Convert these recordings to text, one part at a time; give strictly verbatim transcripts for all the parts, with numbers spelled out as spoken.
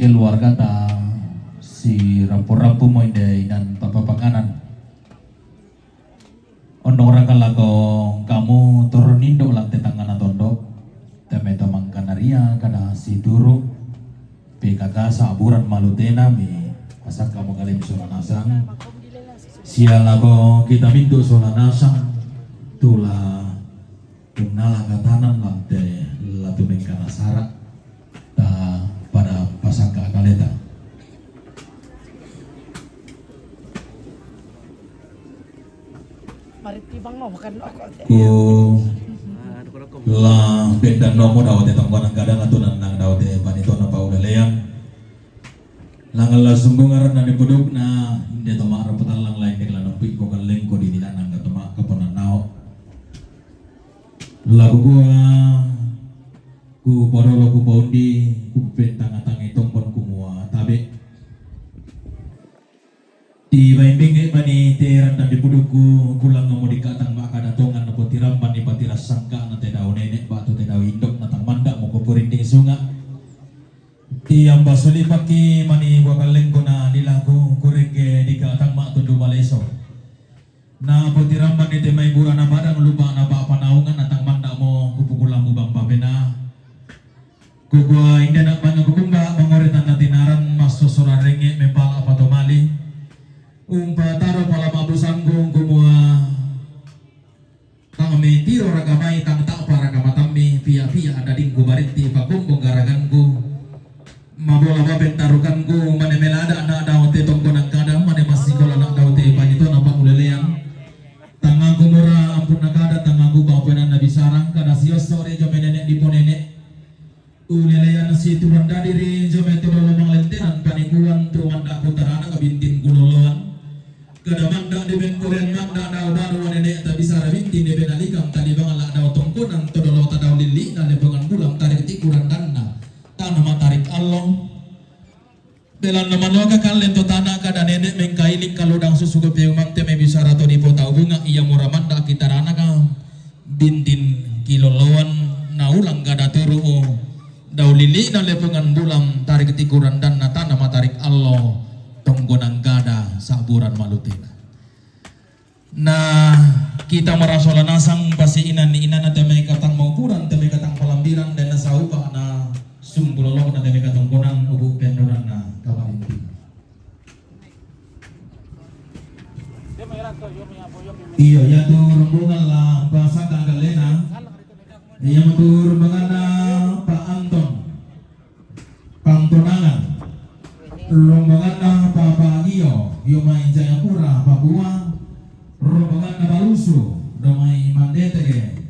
Keluargata si rampu-rampu mo inde inan papa panganan. Ondong raka lako kamu turun induk lan te tangngana tondok. Teme to mangkanaria kada si turu. P K K saburan malutena mi pasakka mo kalem sola nasang. Sia lako kita mintu sola nasang. Tula Punnala katanan lan te latu mengkana sara ta pada pasangka kaleta. Maritti bang mau makan rokok te. Ku la bendan nomo dao te tongkonan kada latu nang dao te panitona paulelean. Langalla sunggungaran na dipudukna inde to ma'rapu tallang lain de lano piko kallengko di ninanang to ma'kaponannao. Laku kua ku podolo ku paundi ku pentanga-tangai tongkon kumua tabe. Ti baimbengnge mani te randang dipudukku kulang mo dikatang ma'kada tongan napotiramban ni patiras sangka'na te dao nene' ba'tu te dao indo' na tang manda' mo kupurinding sunga'. Ti amba sulipakki mani bua kallengku na dilaku kuregge dikatang ma'tundu maleso. Na potirambanni te mai burana padang lupa'na pa'panaungan na tang manda'mo kupukulammu bang papena. Kukua inda na bangnga kukumba mangore tanna tinaran massosora renge mepala patomali. Umpa taro pala mabusanggung kumua tang metiro raga mai tang ta'pa raga matammi pia-pia ada dingku baritti pakumbung garaganku. Mabola bapen tarukanku mane melada na dao te tongkonang kada mane massikola na dao te panitona pangulelean. Tanganku mura ampunna kada tanganku bapenanna bisarang kada siosso rejo menene diponene. Ulelean situran dadiri jo metodolo manglentenan panikuan tu manda putarana kabintin kuloloan. Kada manda deben kulen manda dao baru nene tabisara bintin deben alikang tadi bangala dao tongkonang todolo tadao lilli na lepengan bulang tarik tikuran danna. Tana matarik allo. Belanna manoka kallen to tana kada nene mengkailing kaludang susu ke peumang te mebisara to dipo tau bunga ia mura manda kitarana ka bintin kiloloan na ulang kada turu dau lili na lepengan bulang tarik tikuran dan na tana matarik allo tonggonang kada saburan malutena. Na kita marasola nasang pasi inan ni inana te mai katang maupuran te mai katang palambiran dan na saupa na sumpulolok na te mai katang konang ubu pendonan na kamarinti. Iyo, yatu rombongan la pasaka galena. Iya matu rombongan na Pak Anton. Pangtonangan. Rombonganna Papa Gio, dio mai Jayapura, Papua. Rombonganna Balusu, dio mai Mandetege.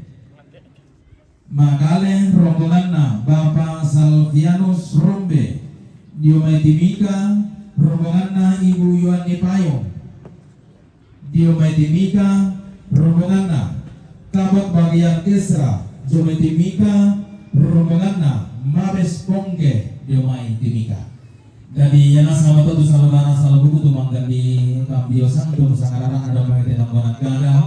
Makale rombonganna Bapa Salvianus Rombe, dio mai Timika, rombonganna Ibu Yohani Payung. Dio mai Timika, rombonganna Kabak Bagian Kesra, dio mai Timika, rombonganna Mabes Pongke, dio mai Timika. Jadi yana sama tu saudara salah buku tu manggan di kambio santu sangarana ada mai tetap konak kada.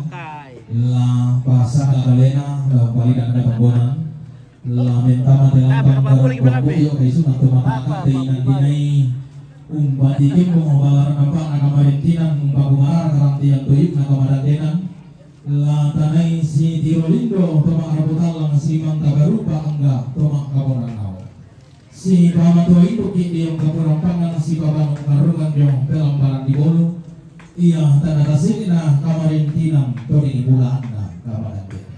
La pasaka kalena la palida ada panggonan. La mentama te lampang barang kuambo iyo kai sunat tu mataka te inan dinai. Umpa tikim mo balar nampak na kamarintinan umpa kumara karantian tu ip na kamadandenan. La tanai si tiro lindo toma rabu talang si mangka barupa angga toma kabonan nau. Si pamatua induk ki diong kapurang pangan si pabangun karungan diong pelambaran di bolu. Iya tana kasina kamarintinan to di bulaanna kamadandenan.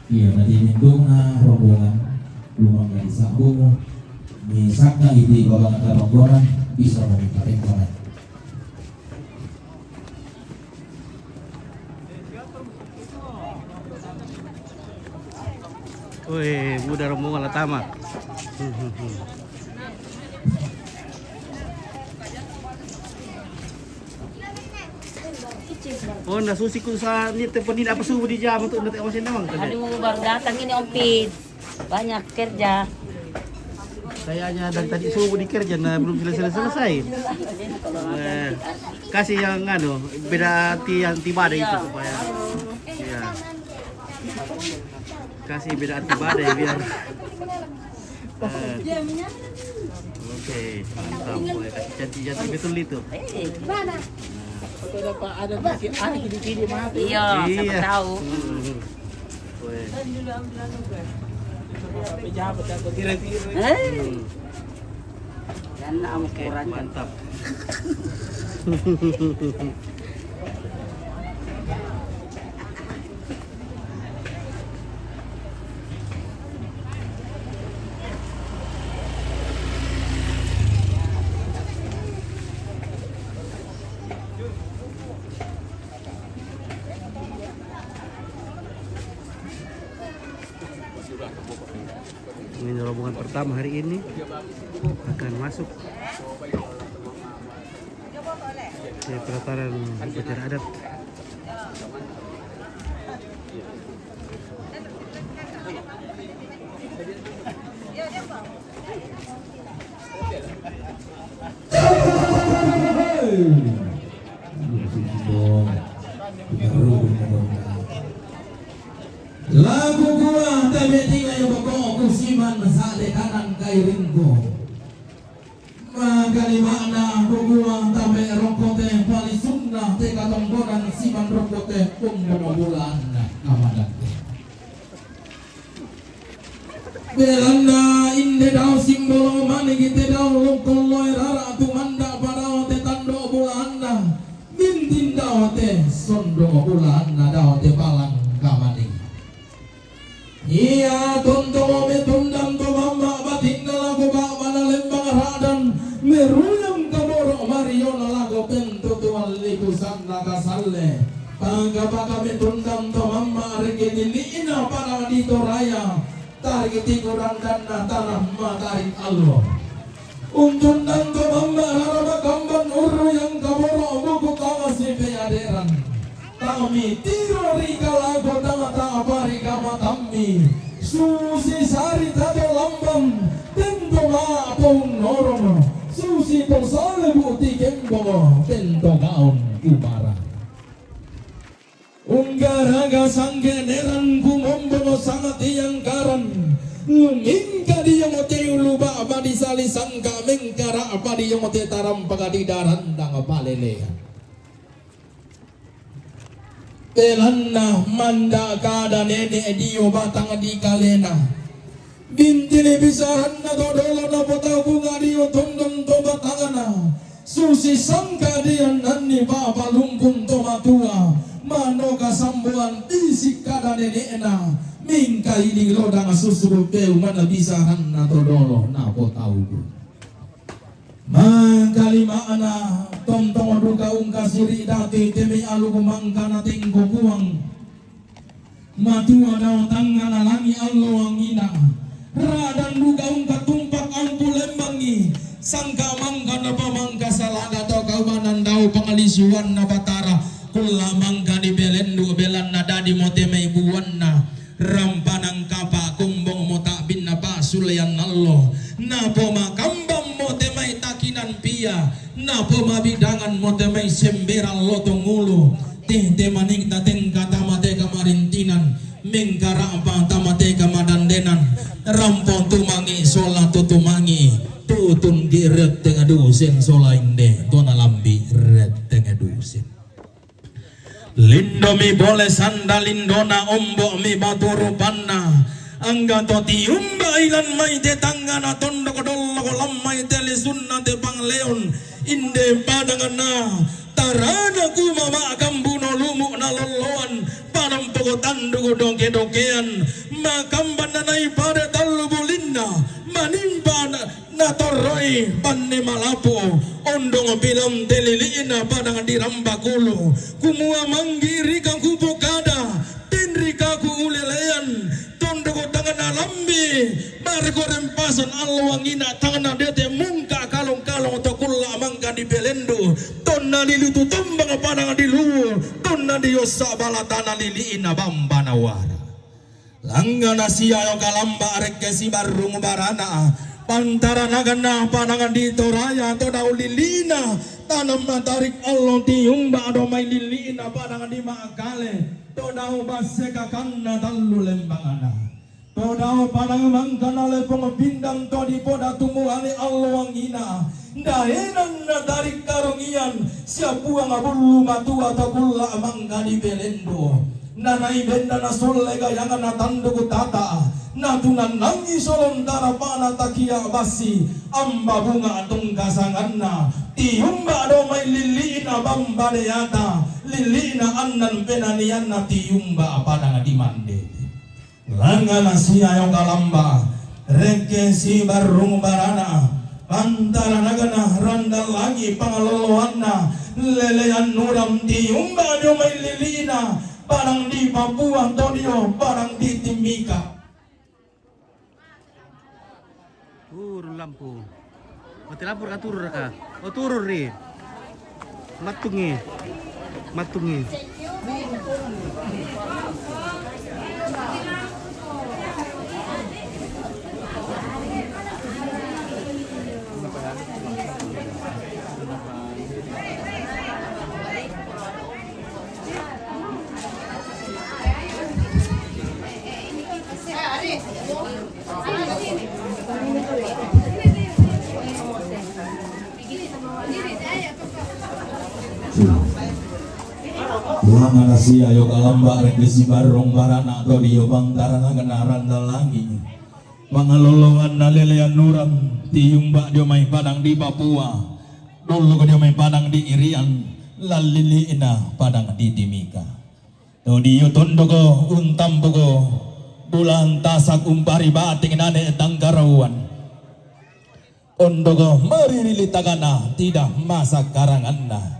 Iya, na tinundukna rombongan lumang dari sabung. Misakna iti babang ada rombongan bisa meminta tengkonan. Woi, muda rombongan la tama. Oh, na susi ku sa ni te penin apa subuh di jam tu na te masin namang tadi. Aduh, baru datang ini, Om Pin. Banyak kerja. Kayaknya dari tadi subuh dikerja, nah, belum selesai-selesai. Eh, kasih yang anu, beda anti, anti badai itu supaya. Iya. Kasih beda anti badai biar Oke, mantap. Boleh kasih cantik-cantik betul itu. Mana? Atau dapat ada di sini, ada di sini mati. Iya, siapa tahu. Hmm. Weh. Pejabat atau direktur. Eh? Hmm. Dan am kurang. Mantap. Ini rombongan pertama hari ini akan masuk ke pelataran upacara adat. Lagu gua tabe tinga yo boko kusiman sale kanan kairingko. Mangkali makna kukuang tabe rongkote pali sunnah te katongkonan siman rongkote punggono bulan kamadan. Belanna inde dao simbolo manigi te dao longkon loe rara tumanda padao te tando bulanna. Mintin dao te sondo bulanna dao te palang kamaning. Iya tonto me tundang to mamma batinna lako bawala lembang radan meruyang kaboro mariona lako pento tuan lipusanna kasalle. Pangka-pangka me tundang to mamma reke lili'na pada di Toraya. Tariki tiku randanna tanah matarik allo. Untundang to mamma rara makamban urru yang kaboro buku tama sipe aderan. Tami tiro ri kalago tama tapa ri kama tammi. Susi sari tato lambang tempo ma pong norono. Susi to sale buti kembo tento gaun kumara. Unggaraga sanggeneran kumombono sanga tiang karan. Lumingka dia mote ulu ba'ba di sali sangka mengkara apa dia mote taram pagadi darandang palelean. Belanna manda kada nene dio batang di kalena. Bintili bisahanna to dolo na potau bunga dio tondon to batangana. Susi sangka dia nanni baba lungkun to matua. Mano kasambuan bisik kada nenekna. Mingka iling lodang susu peu mana bisahanna to dolo na potau bu. Mangkalima'na tontong duka ungkasiri datu temi aluku mangkana tingko kuang. Matua dao tangngana langi allo angina. Radan duka ungka tumpak ampu lembangi. Sangka mangkana pamangka salaga to kaubanan dao pangalisuanna batara. Kulla mangka di belendu belanna dadi mote mai buanna. Rampanang kapa kombong mo ta'binna pa'sullean allo, napomakambang mo te mai takinan pia, napomabidangan mo te mai semberan lotong ulu, tete manikta tengka tama te kamarintinan, mengkara'pa tama te kamadandenan, rampo tumangi sola tutumangi, tutun gi retteng dusen sola inde, tona lambi retteng dusen. Lindomi bole sanda lindona, ombo'mi batu rupanna. Angga to tiumba ilan mai te tangngana tondok dollok lammai te lisunna te pangleon. Inde padanganna tarana kuma ma'kambuno lumu' na lolloan panampoko tanduk doke-dokean. Makambanna nai pare tallu bulinna manimpa na Natorroi panne malapu, ondong pilam te lili'na padang diramba kulu, kumua manggi rika kupokada, tenrika kuulelean, tondoko tangana lambi, mareko rempasan allo angina tangana dete mungka kalong-kalong to kulla mangka dipelendu, tonna lilitu tombang padang diluwu, tonna diossa bala tana lili'na bambana wara. Langngana siayo kalamba rekke sibarrung barana, pantaranaganna panang di Toraya to dau lilina, tanam matarik allo tiumba do mai lilina panang di Makale to dau basse kakanna tallu lembangana. To dao padang mangkana lepong pindang to dipoda tumuane alloangina. Daenan na tarik karungian sia puang bullu matua to kulla mangka dipelendo. Nanai benda na solle gayangna tanduk tata, na tunannangi solontara pana takia basi, amba bunga tungkasanganna, tiumba do mai lilli'na bamba deata, lilli'na annan penanianna tiumba padang di mande. Langana sia yo kalamba, rekke si barrung barana, pantaranagana randallangi pangaloloanna, lelean nuram tiumba dio mai lilli'na, padang di Papua to dio padang di Timika. Turun lampu. Mati lampu ka turun ka? Oh, turun ri. Mattungi. Mattungi. Langana sia yo kalamba rekke si barrung barana to dio pantaranagana randallangi. Pangaloloanna lelean nuram tiumba dio mai padang di Papua. Dulu dio mai padang di Irian, lilli'na padang di Timika. To dio tondoko untampuko bulan tasak umpari bating nane tangkarauan. Ondoko maririli tagana tidak masa karanganna.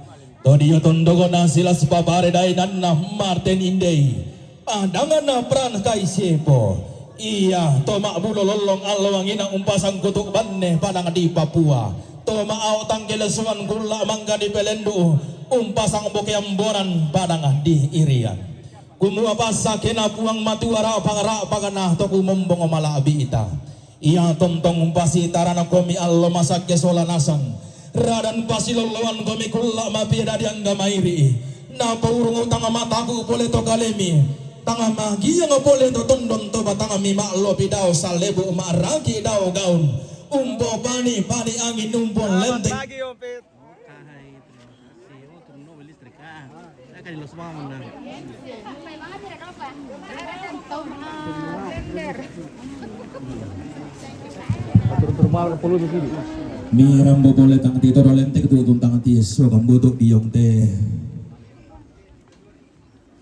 To dio tondoko na silas papare dainanna Martin Indei. Padanganna pran kai sepo. Ia to ma'bulo lollong alloangina umpasang kutuk banne padang di Papua. To ma'ao tangkelesuan kulla mangga di pelendu umpasang bokean boran padang di Irian. Kumua passakena Puang Matua ra'pang-ra'pangna to kumombong mala'bi ita. Ia tontong umpasitarana komi allo masakke sola nasang. Radan pasilolloan komi kulla mapia dadi angga mairi. Napaurung tang mataku pole to kalemi. Tang magiang pole to tondon to batangmi ma'lopi dao sallebu ma'raki dao gaun. Umpo pani, pani angin umpo lenteng. Mirambo pole tang tito do lentek tu tang tieso kambutuk diong te.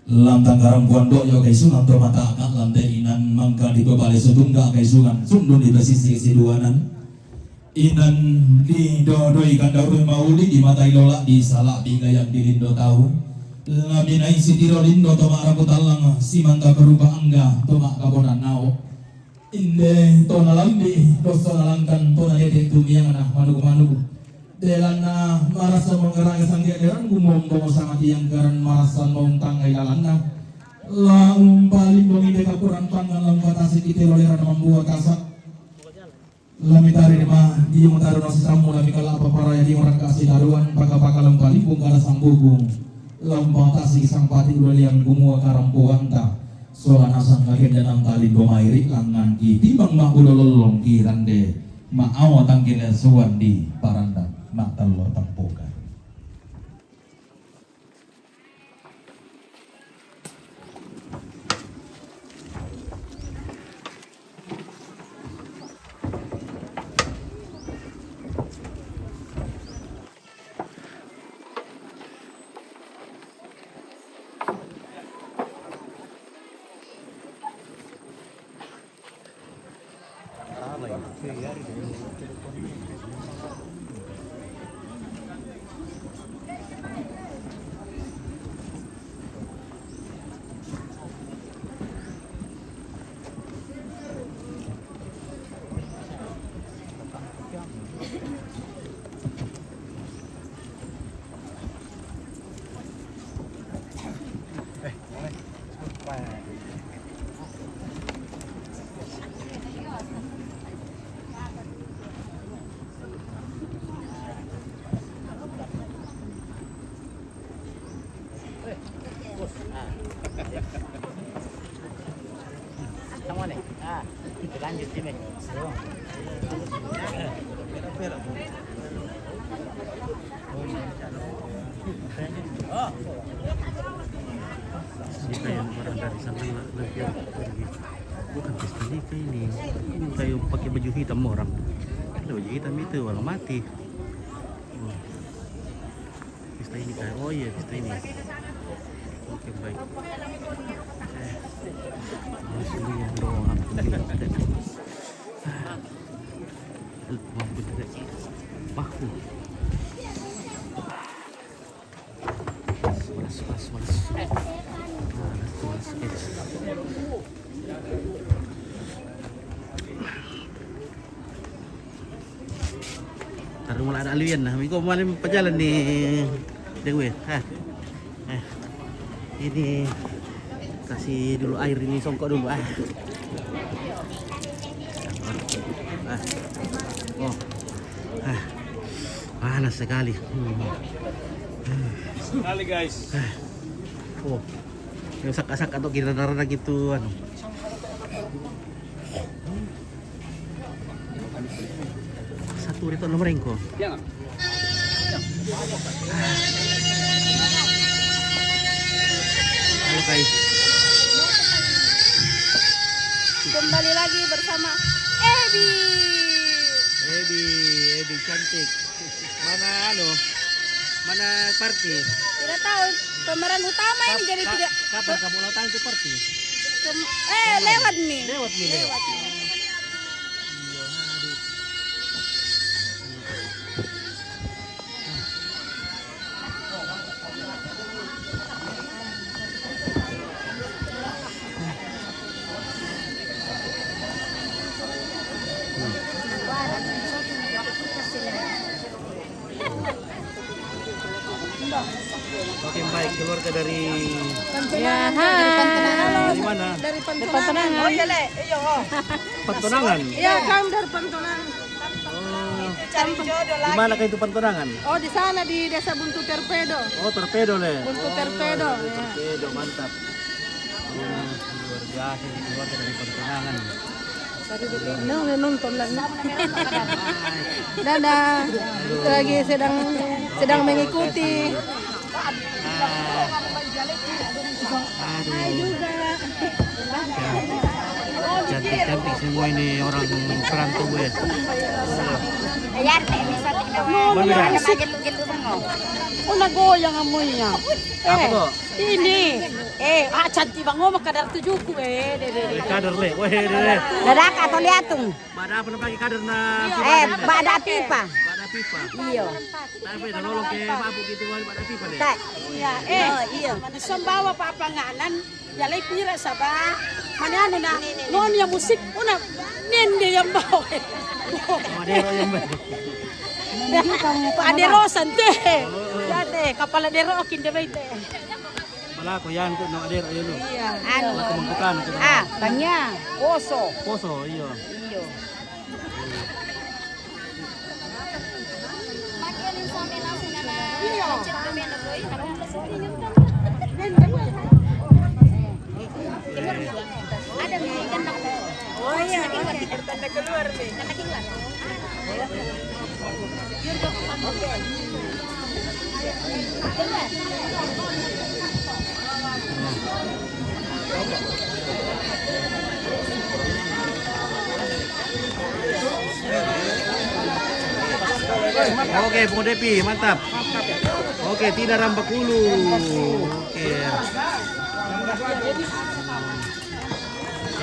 Lantang karampuan do yo kaisungan to mata akan lante inan mangka di pepale sutungga kaisungan sundun di basisi siduanan. Inan di dodoi kandaru mauli di matai lola di salak di gayang di lindo tau. Laminai sitiro lindo to ma'rapu tallang simangka berupa angga to ma'kabonan nao. Inde to nalambi dosa nalangkan to nadede tumiangna manuk-manuk. Delanna marasa mengerangi sangge deran gumombong sangat yang garan marasa montang ilalanna. La umpalimbong inde kapuran pangan lampa tasik ite loleran mambuat kasak. Lamitari ma diung taru nasi tamu lami kala paparaya diung raka sitaruan paka-paka lampa limpung kada sambukung. Lampa tasik sang pati ulalian gumua karampuanta. Sola nasang kakenda nang tali gomairik langan ki timbang ma ulo lollong ki rande. Ma awa tangkile suan di parandan ma tello tampukan. Ini kayak orang dari sana lagi pergi. Bukan pesta nikah ini. Ini kayak pakai baju hitam orang. Ada baju hitam itu orang mati. Pesta ini kayak, oh iya, pesta ini. Oke, baik. Eh, ini doang. Baku. Sebelas, sebelas, sebelas. Sebelas, sebelas. Taruh mulai ada alian nah. Minggu malam pejalan nih. Dewe. Hah. Eh. Ini kasih dulu air ini songkok dulu ah. Ah. Oh. Ah. Panas sekali. Hmm. Sekali guys. Ah. Oh. Yang sakat-sakat tuh kira-kira gitu anu. Satu itu nomor engko. Jangan. Halo guys. Kembali lagi bersama Ebi. Ebi, Ebi cantik. Mana anu? Mana party? Tidak tahu. Pemeran utama ini jadi tidak. Kapan kamu ulang tahun itu party? Eh, lewat nih. Lewat nih. Lewat nih. Iya, aduh. Oke, baik, keluarga dari Ya, hai. Dari mana? Dari Pantonangan. Oh iya, Le. Iya, oh. Pantonangan? Iya, kami dari Pantonangan. Oh. Cari jodoh lagi. Di mana kah itu Pantonangan? Oh, di sana di Desa Buntu Torpedo. Oh, Torpedo, Le. Buntu Torpedo, ya. Torpedo, mantap. Oh, luar biasa ini keluarga dari Pantonangan. Nonton lagi. Dadah. Lagi sedang sedang mengikuti. Hai juga. Cantik-cantik semua ini orang perantau ya. Oh, nagoyang amoynya. Apa kok? Ini. Eh, ah, cantik banget, oh, kadar tujuhku. Eh, deh, deh, deh. Kadar, Le. Weh, deh, deh. Dadah, Kak, toliatung. Bada apa namanya kadar na? Eh, bada pipa. Bada pipa. Iya. Tapi dah lolong ke mabuk gitu, wali bada pipa deh. Iya, eh. Oh, iya. Sombawa apa panganan? Ya, lai pira saba. Mana anu na? Non ya musik, una nende yang bawa. Ada yang bawa. Pak Aderosan teh. Ya teh, kapala derokin deh baik teh. Pala ko yan ko no ader ayo no. Iya. Anu. Pala ko mangkutan ko. Ah, kanya. Poso. Poso, iyo. Iyo. Ada nih, kena. Oh iya, tanda keluar nih. Tanda keluar. Oke, Bung Depi, mantap. Oke, tidak rampak hulu. Oke.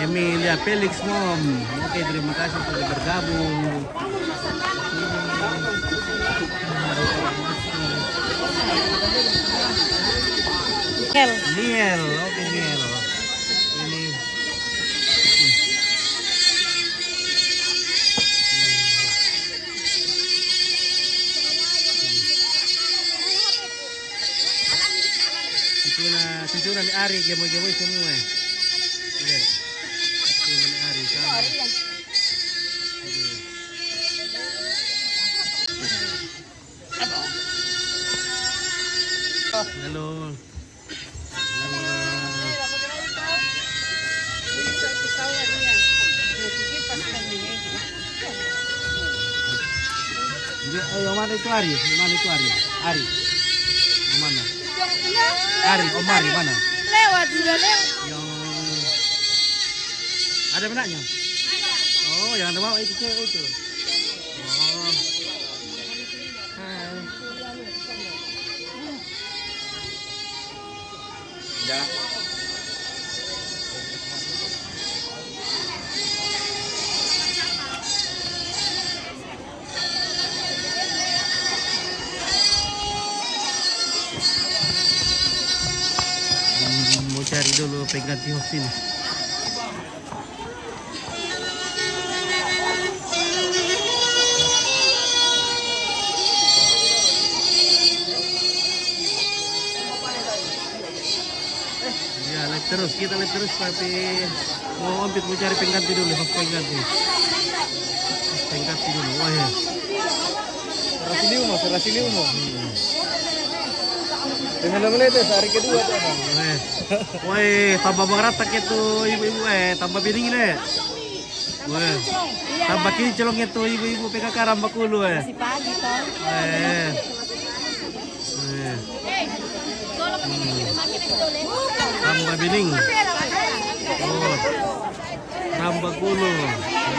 Emilia Felix Mom. Oke, terima kasih sudah bergabung. Niel. Niel, oke, Niel. Ini. Cucuna, cucuna ni Ari, gemoi-gemoi semua. Iya. Cucuna ni Ari, sama. Iya. Halo. Halo. Dia, eh, yang mana itu Ari? Yang mana itu Ari? Ari. Yang mana? Ari, Om Ari mana? Lewat, sudah lewat. Yang ada benaknya? Oh, yang ada bawa itu cewek itu. Oh. Hai. Ya. Hmm, mau cari dulu pengganti host ini. Ya, live terus, kita live terus, tapi mau Ompit mau cari pengganti dulu, host pengganti. Host pengganti dulu, wah ya. Serasi liu mo, serasi liu mo. Lima menit ya, hari kedua tuh, Bang. Weh. Woi, tambah merata ke tu ibu-ibu, eh, tambah bining deh. Weh. Tambah kinclong itu ibu-ibu P K K Rambakulu, eh. Masih pagi, toh. Eh. Eh. Hmm. Tambah bining. Oh. Rambakulu.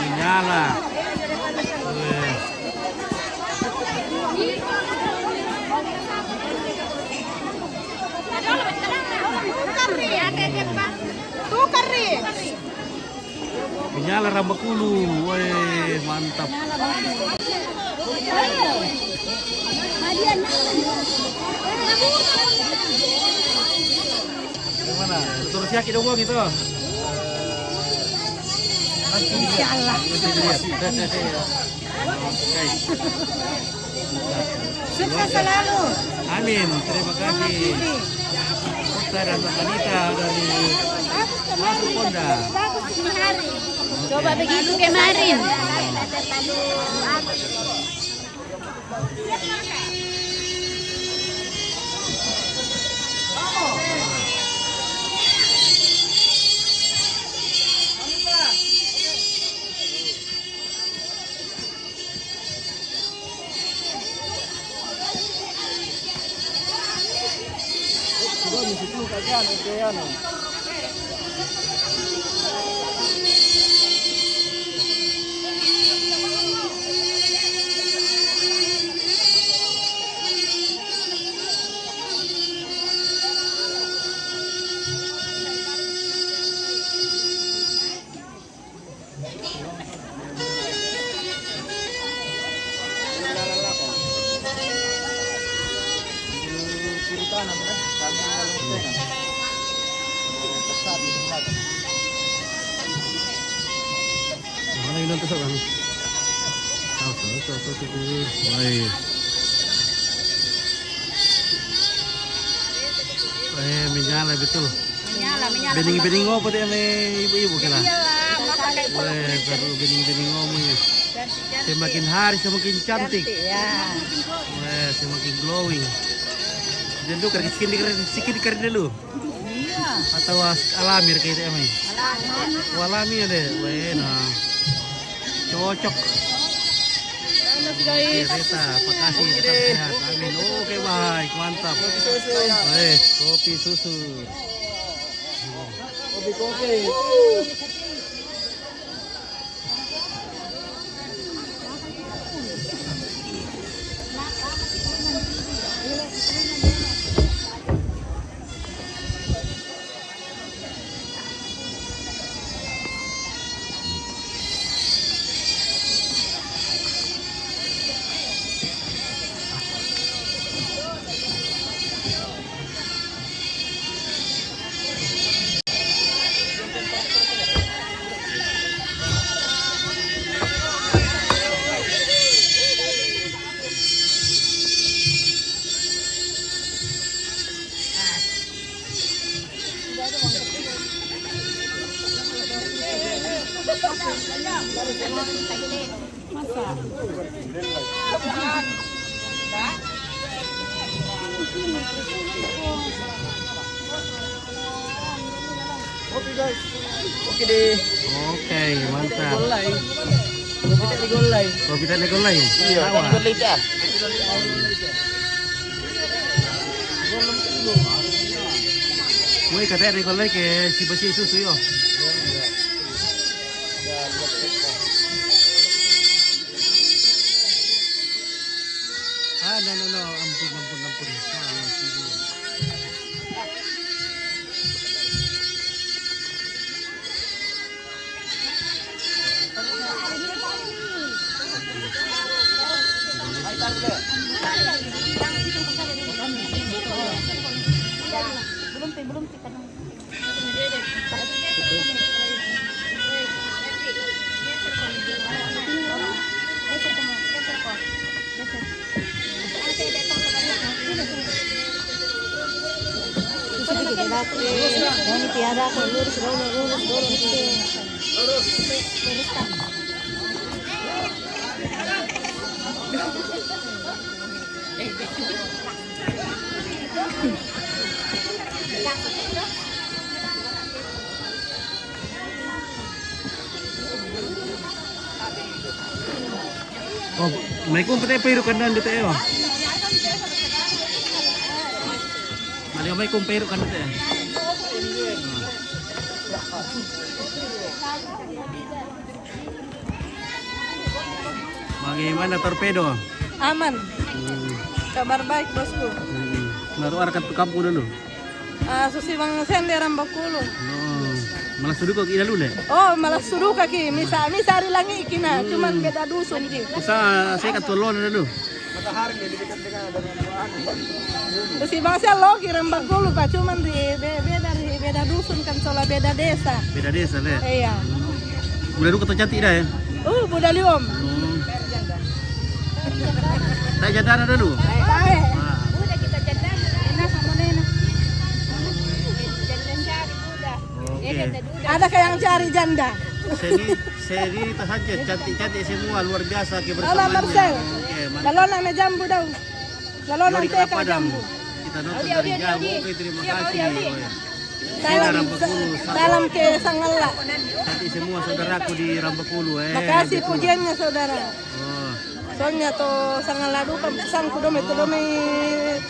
Menyala. Eh. Tukar, Ri. Menyala Rambakulu, weh, mantap. Bagaimana? Terus ya kita gitu. Insya Allah. Oke. Sukses selalu. Amin. Terima kasih. Kota dan Tanita dari Bagus kemarin. Masuk Honda. Bagus ini hari. Coba begitu kemarin. Mana minum tu, Bang? Tahu, tahu, tahu, tahu, tahu. Wai. Eh, menyala betul. Menyala, menyala. Bening-bening apa dia, me ibu-ibu kala? Iyalah, masa kayak weh, baru bening-bening ngomong ya. Cantik, cantik. Semakin hari semakin cantik. Cantik, ya. Weh, semakin glowing. Dia dulu kerja skin di, skin di dulu. Iya. Atau as-, alami kayak itu, Mai? Alami. Oh, alami ya, deh. Weh, nah. Cocok. Panas, guys. Oke, Rita, makasih, tetap sehat. Amin. Oke, baik, mantap. Kopi susu, ya. Baik, kopi susu. Kopi, kopi. Oke, guys. Oke deh. Oke, mantap. Mulai. Kopi tak digolai. Kopi tak digolai. Iya, tak digolai dah. Woi, kata digolai ke si besi susu yo. Ah, no, no, no, ampun, ampun, ampun. Ah, sini. Belum ti, belum ti, kadang. Ini tiada aku lurus dulu, lurus dulu, lurus. Oh, mai ko pete pairu kandan dete yo. Mali mai ko pairu kandan dete. Bagaimana torpedo? Aman. Hmm. Kabar baik, bosku. Hmm. Baru arah ke kampung dulu. Ah, susi bang sende Rambakulu. Oh, malah sudu kok ida lule. Oh, malah sudu kaki. Misa, misa hari langi kina, hmm, cuman beda dusun ki. Usaha saya kat tolon dulu. Susi bang saya logi Rambakulu, Pak, cuman di be-, beda, di beda dusun kan, soalnya beda desa. Beda desa le. Iya. Udah duka tercantik dah ya. Uh, budali, Om. Hmm. Tak janda ada dulu. Baik. Ah. Udah kita janda. Enak sama Nena. Janda cari udah. Oke. Ada kayak yang cari janda. Seni, seni itu saja cantik-cantik semua, luar biasa kebersamaan. Marcel. Oke, mantap. Lalu anak jambu dong. Lalu nanti ke jambu. Kita nonton dari jauh. Oke, terima kasih. Salam, salam ke Sangalla. Cantik semua saudaraku di Rambakulu, eh. Makasih pujiannya, saudara. Oh. Soalnya to Sangalla duka sangku dome to dome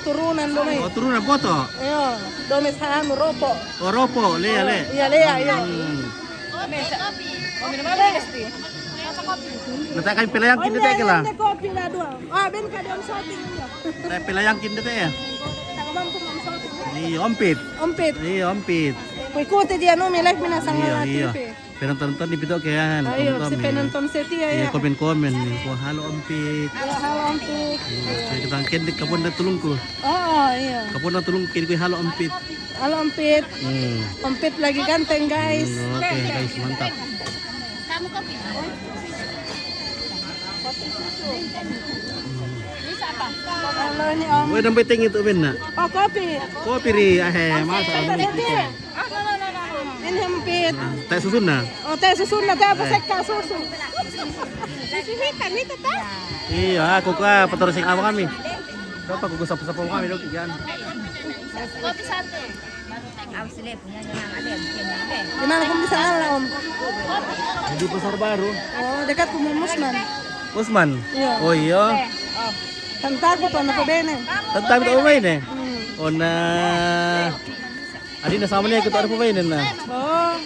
turunan dome. Oh, turunan foto. Iyo, dome sanu ropo. Oh, ropo, lea, le. Iya, lea, iya. Hmm. Nata kami pelayang kini teke la. Kopi la dua. Ah, ben ka dia shopping dia. Saya pelayang kini teke ya. Tak mampu mau shopping. Iya, ompit. Ompit. Iya, ompit. Ikuti dia no, mi live mina Sangalla T V. Penonton di pito ke ya. Ayo, si penonton setia ya. Iya, komen-komen nih. Wah, halo ompit. Halo ompit. Iya, saya kita kende kapon da tulungku. Oh, iya. Kapon da tulungku kende halo ompit. Halo ompit. Hmm. Ompit lagi ganteng, guys. Hmm, oke, guys, mantap. Kamu kopi? Kopi susu. Ini siapa? Halo, ini Om. Woi, dompet tinggi tuh, Ben, nak. Oh, kopi. Kopi ri, eh, masa. Ini ompit. Nah, teh susun nah. Oh, teh susun nah, teh apa seka susu? Susu hitam itu, teh? Iya, aku ka peterus yang abang kami. Berapa aku sapu-sapu kami dok ikan. Kopi satu. Di mana kamu bisa ngalah, Om? Di Pasar Baru. Oh, dekat ku Musman. Musman? Iya. Oh, iya. Kan takut anak ko bene. Tentang ko bene. Hmm. Oh, nah. Adi na sama ni kita ada pemain na. Oh.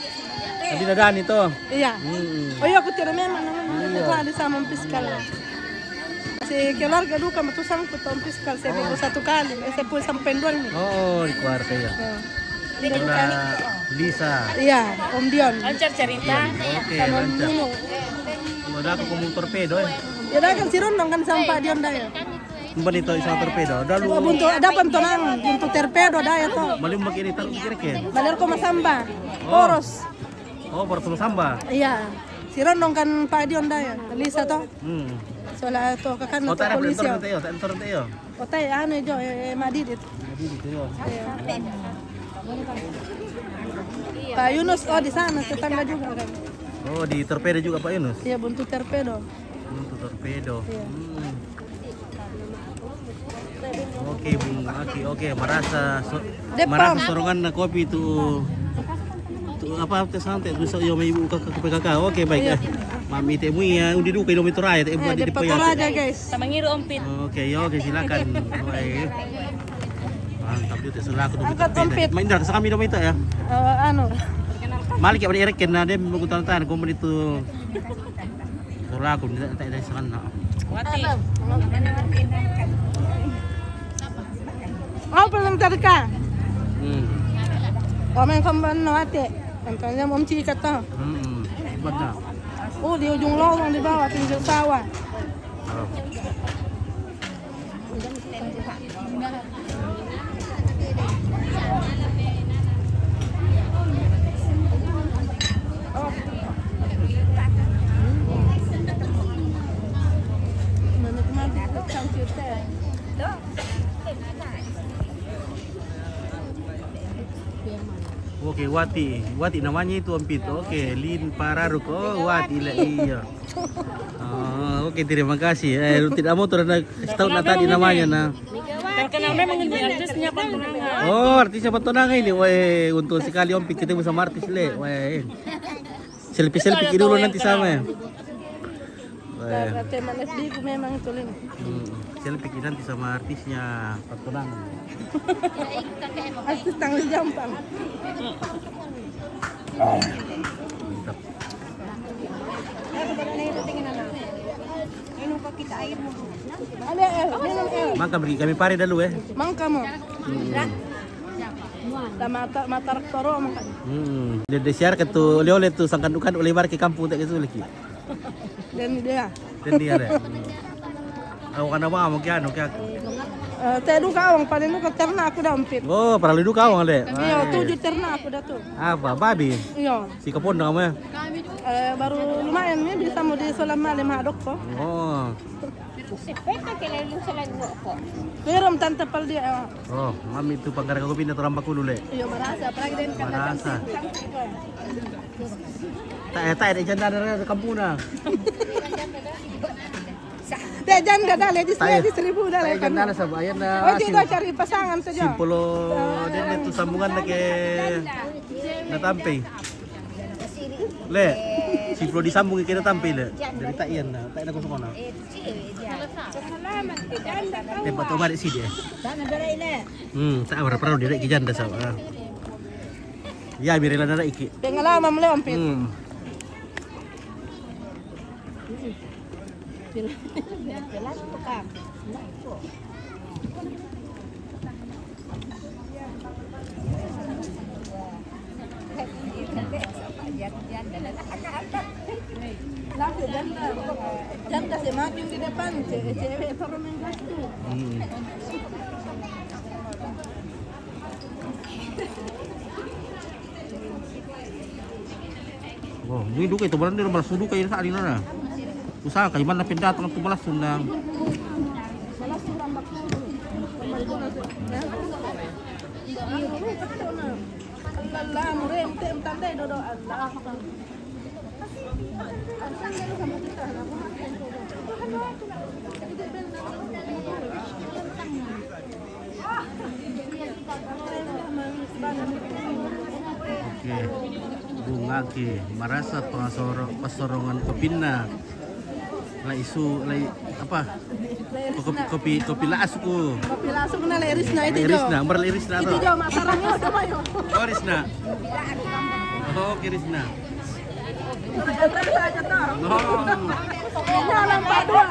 Adi na Dani to. Iya. Hmm. Oh iya, aku tidak memang namanya. Iya. Aku ada sama fiskal. Si keluarga duka matu sangkut om fiskal saya bego satu kali. Eh, saya pun sampai dua ni. Oh, di keluarga ya. Ya. Kena Lisa. Iya, Om Dion. Lancar cerita. Oke, sama lancar. Nino. Udah aku ngomong torpedo ya. Ya dah kan si Rondong kan sampah Dion dah ya. Mbak Nito isa torpedo. Udah lu. Buntu ada pentonang, buntu torpedo dah ya to. Malim bagi ini taruh kira ke. Balir ko masamba. Oh. Poros. Oh, poros masamba. Iya. Si Rondong kan Pak Dion dah ya. Lisa to. Hmm. Soalnya to kakan. Oh, tak ada polisi. Entor nanti ya, tak entor nanti ya. Otai anu jo, eh, eh, Madidit. Madidit, iya. Iya. Pak Yunus, oh, di sana tetangga juga kan. Oh, di torpedo juga Pak Yunus? Iya, buntu torpedo. Buntu torpedo. Iya. Hmm. Oke, Bung Aki, oke, merasa so-, merasa sorongan na kopi tu, tu apa, te santai, bisa yo ibu ke, ke P K K. Oke, baik. Iya. Eh. Mami, te mo iya, undi duka ino mito raya, te mo Eh, di di pa Toraja, guys. Sa Mangiru Ompit. Okay, okay, silakan. Okay. Mantap juga, te sulaku. Angkat ompit. Main dah, sa kami daw ito ya. Eh, anu. Malik ya, pada erek kena dia mengutang tan, kau itu. Sulaku, tidak, tidak ada sana. Wati. Oh, belum terka. Hmm. Komen komen no ate. Angkanya mom chika to. Hmm. Hebat dah. Oh, di ujung lorong di bawah pinggir sawah. Oh. Okay, Wati. Wati namanya itu, Ompit. Okay, Lin Pararuk. Oh, Wati lah, iya. Oh, okay, terima kasih. Eh, tidak mau tuh, ada tahu nak tadi namanya, nah. Terkenal memang ini artisnya Pantunangan. Oh, artisnya Pantunangan ini. Weh, untung sekali Ompit ketemu sama artis, le. Weh. Selfie-selfie dulu nanti sama ya. Weh. Teman F B ku memang itu, Lin. Hmm. Selfie nanti sama artisnya Pantunangan. Artis tanggal jampang. Mantap. Ale, eh, minum, eh. Mangka beri kami pare dalu, eh. Mangka mo. Hmm. Da mata, mata raktoro mangka. Hmm. Dia, dia siar ke tu, oleh-oleh tu sangkan dukan oleh bar ke kampung tak ke tu lagi. Dan dia. Dan dia ada. Aku kan apa mau kian, oke. Eh, te duka awang paling duka ternak aku da Ompit. Oh, pernah lu duka awang, le. Iya, tujuh ternak aku da tu. Apa, babi? Iya. Si kapon kamu ya? Eh, baru lumayan nih bisa mau di solam malam hadok ko. Oh. Pero tante pal dia. Oh, mami tu pangkar aku pindah terambak dulu, le. Iya, merasa apalagi dan Merasa. Tak, eh, tak ada janda dari kampung dah. Dia janda dah le di seribu dah le. Tak ada janda lah, sabar, ayan dah. Oh, dia dah cari pasangan saja. Simpolo dia tu sambungan lagi. Natampe. Le, simpolo disambung ke natampe, le. Dari tak iyan na, tak ada kosong na. Eh, patau balik si dia. Hmm, tak apa, pernah dia lagi janda, sabar. Ya, mirela na iki. Pengalaman mo le Ompit. Hmm. Janda semakin di depan, cewek-cewek terus main gas tu. Hmm. Oh, ini duka itu barang dia balas duka ini saat ini na. Usaha kayak mana pendatang tu balas sundang. Allah, Allah, murem tem tandai dodo Allah. Oke. Bunga ke merasa pengasoro-, pasorongan kopinna. Lai su, lai apa? Kopi, kopi, kopi laas ku. Kopi laas ku na le Risna itu Lai jo. Risna, ber Lai Risna Itu to. Jo, Mataram itu apa yo? Oh, Risna. Oh, oke, Risna. Jalan Pak Dua.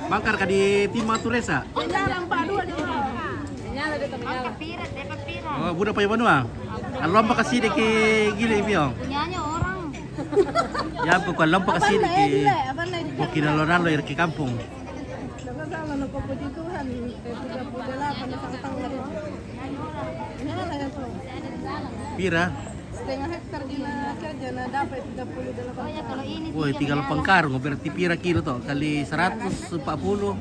Bakar ka di Tima Turesa. Jalan Pak Dua juga. Oh, buda pa yung ano ah. Alomba kasi di ki gili biyo. Punyanya orang. Ya, ko alomba kasi di ki. Apa na Ko kinalo-nalo ir ki kampung. Nakasama na ko po dito han. Tiga puluh delapan na sa katang. Yan na yan po. Pira? Setengah hektar din na kaya na dapat tiga puluh delapan. Uy, tiga puluh delapan karung, berarti pira kilo to? Kali seratus empat puluh.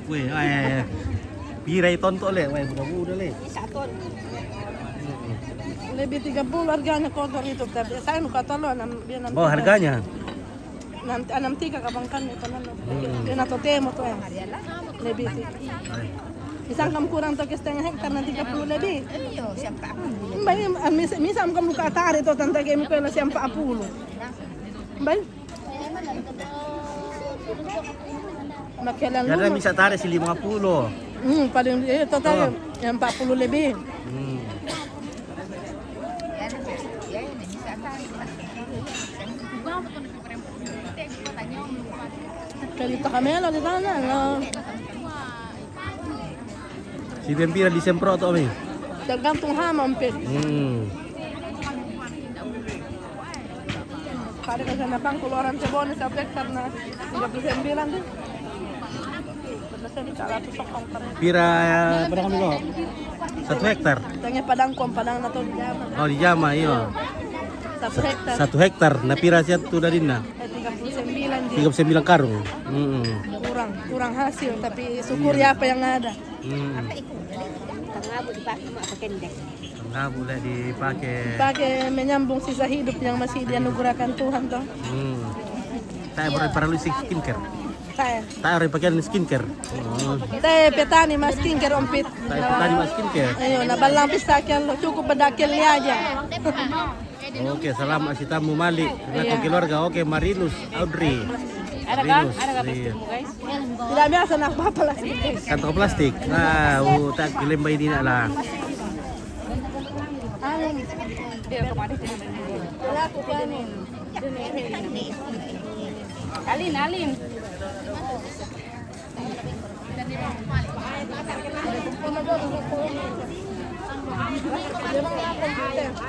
Uy, ay, pira iton to le? Uy, buda-buda le. Lebih tiga puluh harganya kotor itu, tapi saya nu katalo enam, dia enam. Oh, harganya? Enam, enam tiga ka bangkan itu enam. Dia na totemo to eh. Lebih. Ay. Isang kam kurang to ke setengah hektar na tiga puluh lebih. Iyo, siapa? Mbak, misam kam buka tari to tanta ke mi ko la siapa apulu. Mbak, Makialang. Kada dulu. Misa tare si lima puluh. Hmm, paling, eh, total. Oh. Yang empat puluh lebih. Hmm. Kali takamelo di sana, no? Si pira disemprot, Om? Tergantung hama, Om Pit. Hmm. Kada ka sana pang keluaran Cebone satu hektar na tiga puluh sembilan tu. Pernah saya minta ratus sokong kemarin. Pira, eh, padang kami lo? Satu hektar? Tanya padang kom, padang na tu di Jama. Oh, di Jama, iyo. Satu hektar. Satu hektar, na pira sia tu dari na? Eh, tiga puluh sembilan ji. Tiga puluh sembilan karung. Mm-mm. Kurang, kurang hasil, tapi syukuri apa yang ada. Hmm. Tangabu dipakai mak pakai ndek. Tangabu lah dipakai. Pakai menyambung sisa hidup yang masih dianugerahkan Tuhan, toh. Hmm. Tak perlu, perlu si skincare. Saya. Tak perlu pakai skincare. Hmm. Saya petani mas skincare, Om Pit. Saya petani mas skincare. Ayo, na balang pisa kian lo, cukup badakel dia aja. Oke, selamat si tamu malik. Iya. Keluarga, oke, Marinus, Audrey. Ada kah? Marinus, ada kah iya. Plastikmu, guys? Tidak biasa nak apa plastik. Kantong plastik. Nah, uh, tak kelemba ini nak lah. Dia kemana? Alin, Alin.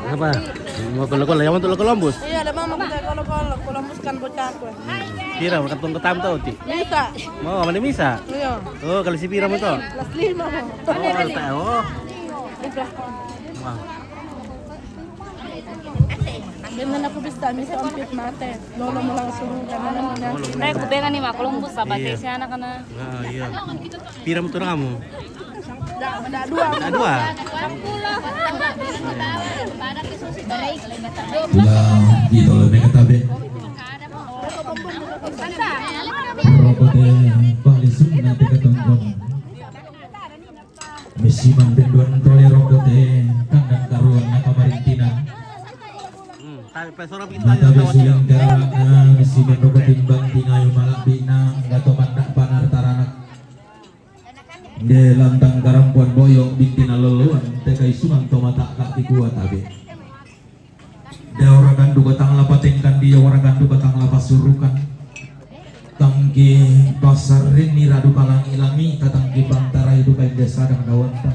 Apa? Mau kolo-kolo, yang untuk kolombus? Iya, ada mama kita kolo-kolo, kolombus kan bocah aku. Pira, makan tong ketam tau, Ti? Misa. Mau, mana misa? Iya. Oh, kalau si pira mau tau? Kelas lima, mau. Oh, tak, oh. Udah. Wah. Ganun ako basta, misa Om Pit mate. Lolo mo lang surugan na lang na. Tayo, kubengan ni Makulong, basta, pati siya na ka na. Ah, iya. Pira mo to na mo? Da, da dua. Da dua. Wala, dito lang may katabi. Rokote, palisok na tikatungkol. Misiman benduan tole rokote, kandang karuan na kamarintinan. Hmm, tapi pesorang kita. Mata yang besuling tahu. Karawakna, misiman rokote bang tingayu malabina, gato mandak panar taranak. De lantang karampuan boyo, binti na loloan, te kaisungan to mata kaki kuat abe. Daurakan duka tang lapatengkan, dia warakan duka tang lapasurukan. Tangki pasar rini radu kalangi-langi, katangki pantarai duka inda sadang dawanta.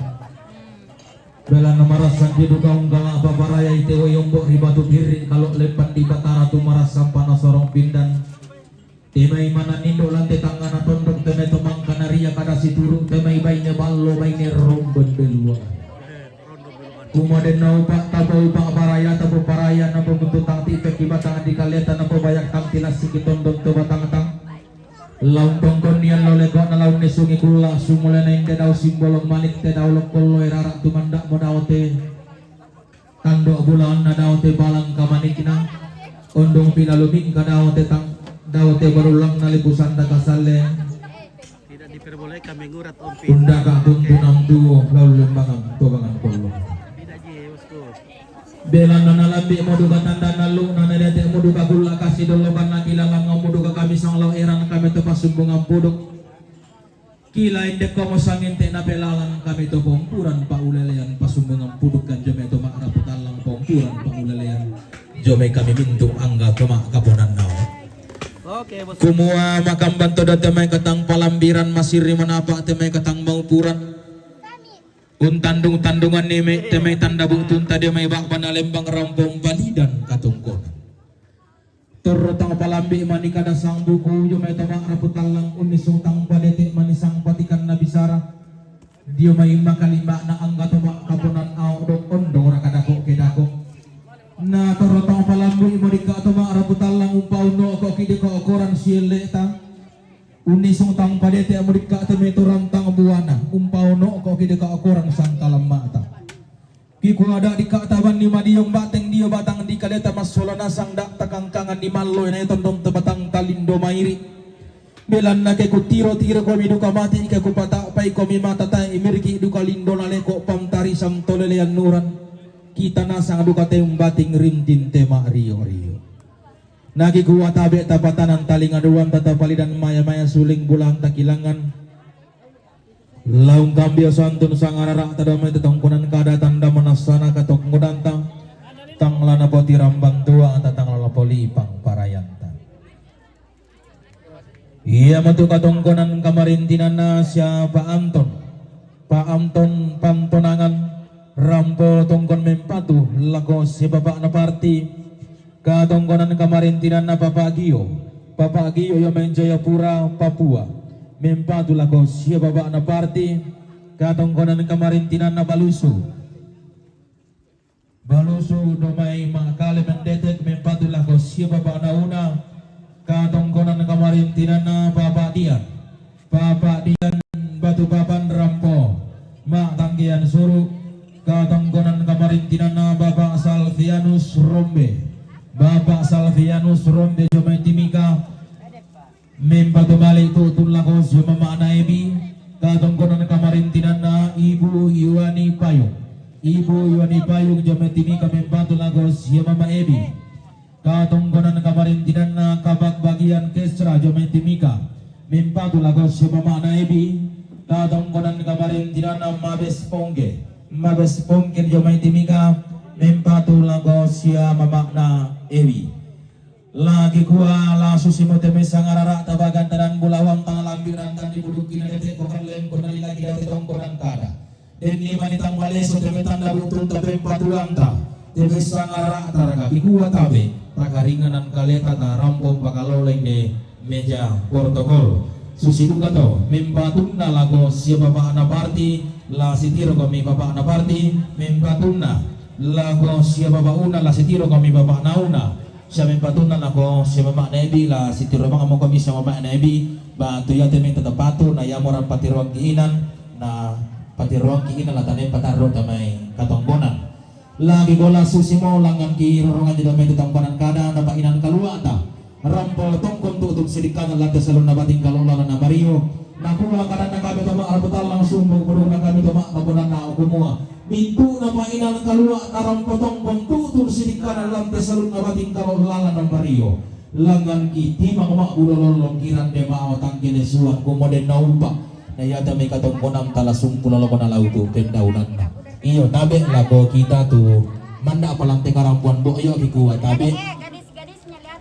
Bela na marasan di duka unggal apa baraya ite wai ombok ri batu pirik, kalau lepan di batara tu marasan pana sorong pindan. Temai mana nindo lante tangana tondok, temai tomang kanaria kada situru, temai baine ballo, baine rombon beluang. Kumaden na upak tapa upak baraya tapa baraya na pembentuk tangti peki batang di kaleta na pebayak tangti lasiki tondok to batang tang. Laun tongkon nian lo leko na laun nesungi kula sumulena inde dau simbolong malik te dau lokol lo erarak tumandak mo dau te. Tandok bulaon na dao te balang kamanikna, ondong pinaluming ka dao te tang, dao te barulang na lipusan da kasale. Tidak diperbolehkan mengurat, Om Pit. Unda ka tuntunang tuo, lalu lembangan, tobangan kolong. Tidak ji, bosku. Belana na lambi modu ka tanda nalu, na nadete modu ka gula kasi doloban na kilalang modu ka kami sang lau eran kami te pasumbungan puduk. Kila indek komo sanginte na pelalang kami to pompuran paulelean pasumbungan puduk kan jome to mak raputallang pompuran paulelean. Jome kami mintu angga to mak kaponan nao. Oke, bos. Kumua makamban to da temai katang palambiran masiri manapa temai katang maupuran. Untandung-tandungan nime temai tanda butun tadi mai bak bana lembang rampong balidan katungkonan. Torro tang palambi mani kada sang buku, jomai tomak raputallang unni sung tang padete mani sang patikan na bisara. Dio mai makalimba na angga tomak kaponan ao dok ondo raka dako ke dako. Na torro tang palambi mani ka tomak raputallang umpau no ko kide ko okoran siele ta. Unni sung tang padete mani ka teme torang tang buana umpau no ko kide ko okoran sang kalamma ta. Kiku ada di kak taban ni madiong bateng dio batang di kaleta masola nasang dak takangkangan di mallo na tondong tebatang talindo mairi. Belanna ke ku tiro tiro komi duka mati ke ku pata pai komi mata tai mirki duka lindo na leko pamtari sam tolelean nuran. Kita nasang duka tem bating rintin tema rio rio. Naki kuwa tabe' tapatanan talingaduwanta tapalidan maya-maya suling bulahan takilangan. Laung kambio santun sangarara' tadamai tatongkonan kada tanda manassana katongkonanta. Tang la napotirambang tuwa ta tang la napolipang parayanta. Iya matu katongkonan kamarintinanna sia Pa Anton. Pa Anton Pantonangan, rampo tongkon mempatu lako sia bapa'na Parti. Katongkonan kamarintinanna Papa Gio. Papa Gio io mai Jayapura, Papua. Mempatu lako sia bapa'na Parti. Katongkonan kamarintinanna Balusu. Balusu domai Makale Mendetek mempatu lako sia bapa'na Una. Katongkonan kamarintinanna Papa Dian. Papa Dian Batu Papan rampo. Ma'tangkean suru'. Katongkonan kamarintinanna Bapak Salvianus Rombe. Bapak Salvianus Rombe jomai Timika. Mempatu mali' tu'tun lako sia mama'na Ebi. Katongkonan kamarintinanna Ibu Yuani Payung. Ibu Yuani Payung jomai Timika mempatu lako sia mama Ebi. Katongkonan kamarintinanna Kabagbagian Kesra jomai Timika. Mempatu lako sia mama'na Ebi. Katongkonan kamarintinanna Mabes Pongke. Mabes Pongke jomai Timika. Mempatu lako sia mama'na Ebi. Lagi kuwa la susi mo te mai sangarara' tabagan tanan bulawang pangalambi' rantan di budukki na dete ko kalleng ko nalilaki date tongkonan kada. Denni mani tang maleso te mai tanda butung ta pempatuanta, te mai sangarara' taraka ki kuwa tabe', takaringanan kaleta ta rampong pakaloleng de meja protokol. Susi duka to, mempatunna lako sia bapa'na Parti, la sitiro kami bapa'na Parti, mempatunna lako sia bapa' Una, la sitiro kami bapa'na Una. Sia mempatunna lako sia mama'na Ebi, la sitiro mangamo kami sia mama'na Ebi, ba'tu iate mai tatapatu, na iamo rampatiroangki inan, na patiroangki inan la tanae patarru' tamai katongkonan. Lagi gola susi mo langngan ki rorongan jeda mai tatongkonan kada, na pa'inan kalua'ta. Rampo tongkon tu'tun sidikkana lante salunna bating kalo' lalana Mario. Nakua kadanna kami to ma'rapu tallang sumbu, budukna kami to ma'rapu nana kumua. Mintu'na pa'inan kalua'ta rampo tongkon tu'tun sidikkana lante salunna bating kalo' lalana Mario. Langngan ki timang ma'bulo lollong kirande ma'o tangkele suang kumua denna umpa. Na iate mai katongkonan tala sumpu lolokona lautu pendaunanna. Iyo tabe' lako kita tu manna palante karampuan bo'yo ki kuwa tabe'.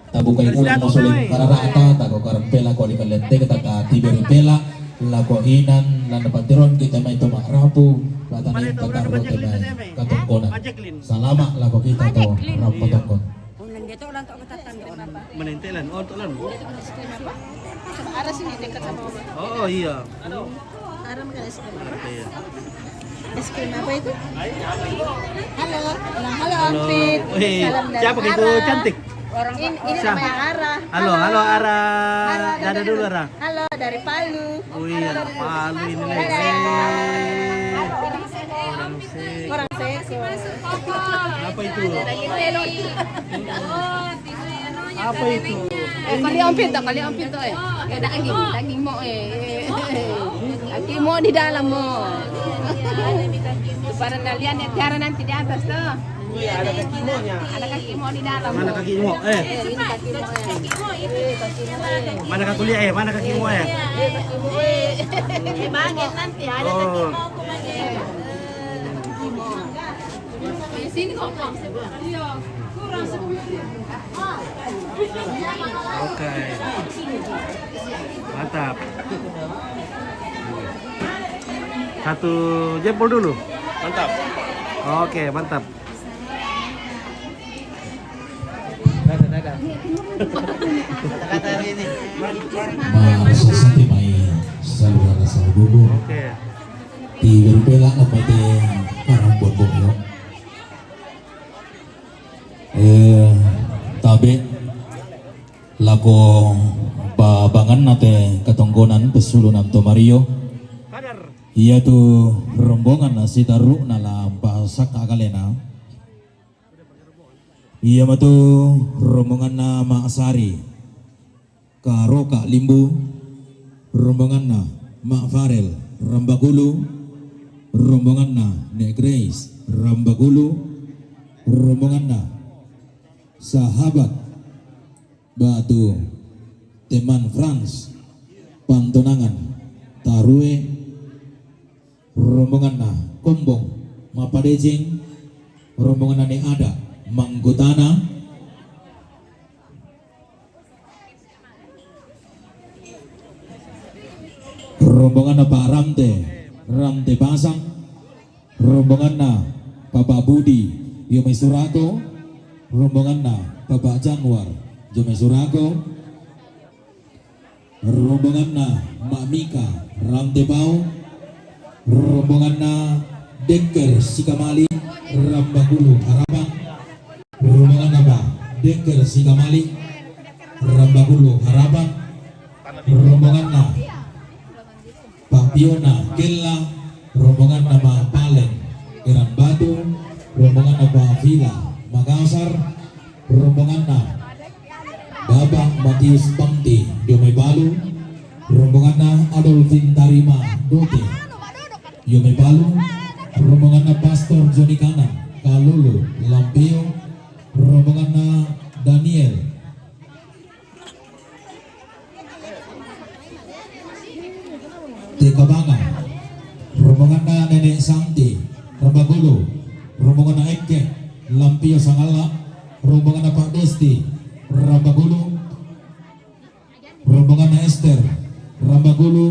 Tabukai ulang mo suling karara'ta, tako karempela ko di kalette, taka tiberi pela, lako inan, landa patiron kita mai to ma'rapu, latanain patarru' te mai katongkonan. Salama' lako kita to rampo tongkon. Menentelan, oh, tolan. Arah sini dekat sama Oma. Oh, iya. Arah makan es krim. Oke, iya. Es krim apa itu? Halo, bilang halo, Halo. Ampit. Wih, Salam dari siapa itu Ara. Cantik? Ini, ini Siapa? Namanya Ara. Halo, halo, Ara. Ara, Dadah dadah dulu, dulu. Ara. Halo, dari Palu. Wih, anak Palu ini nih. Dadah. Wih. Orang Seko. Orang Seko. Apa itu? Dari Seko. Apa itu? Eh, kali ampit tak? Kali ampit tak, eh? Eh, daging, daging mo, eh. Kaki mo di dalam mo. Para nalian ya, tiara nanti di atas tuh. Iya, ada kaki mo-nya. Ada kaki mo di dalam. Mana kaki mo? Eh. Eh, ini kaki mo, eh. Mana kaki mo, eh? Mana kaki mo, eh? Eh, kaki mo, eh. Di bagian nanti ada kaki mo, Oh. Kumain. Sini kok. Oke. Mantap. Satu jempol dulu. Mantap. Oke, mantap. Dadah, dadah. Kata-kata hari ini. Nah, sasati mai saluara salugugu. Oke. Ti berpela apa te karambon bokyo. Eh, tabe' lako babanganna te katongkonan pessulunan to Mario. Iatu rombonganna sitarru'na la mpasakka' kalena. Iamatu rombonganna Ma'sari. Karoka Limbu, rombonganna Ma' Farel Rambakulu, rombonganna Ne' Grace Rambakulu, rombonganna Sahabat Batu, Teman Frans, Pantonangan, Tarue, rombonganna Kombong, Mapadejeng, rombonganna Ne Ada, Manggutana, rombonganna Pak Ramte, Ramte Pasang, rombonganna Bapak Budi, Yome Surako, rombonganna Bapak Januar, Yome Surako, rombonganna Mak Mika, Ramte Pau, rombonganna Dekker Sikamali, Rambakulu Harapan, rombonganna Pak Dekker Sikamali, Rambakulu Harapan, rombonganna Pak Piona Kella, rombonganna Pak Palen Eran Batu, rombonganna Pak Vila Makassar, rombonganna Bapak Matius Pangti Yome Palu, rombonganna Adolfin Tarima Dote Yome Palu, rombonganna Pastor Joni Kanan Kalulu Lampio, rombonganna Daniel Te Kabanga, rombonganna Nenek Santi Rambagulu, rombonganna Ekke Lampio Sangalla, rombonganna Pak Desti Rambagulu, rombonganna Ester Rambagulu,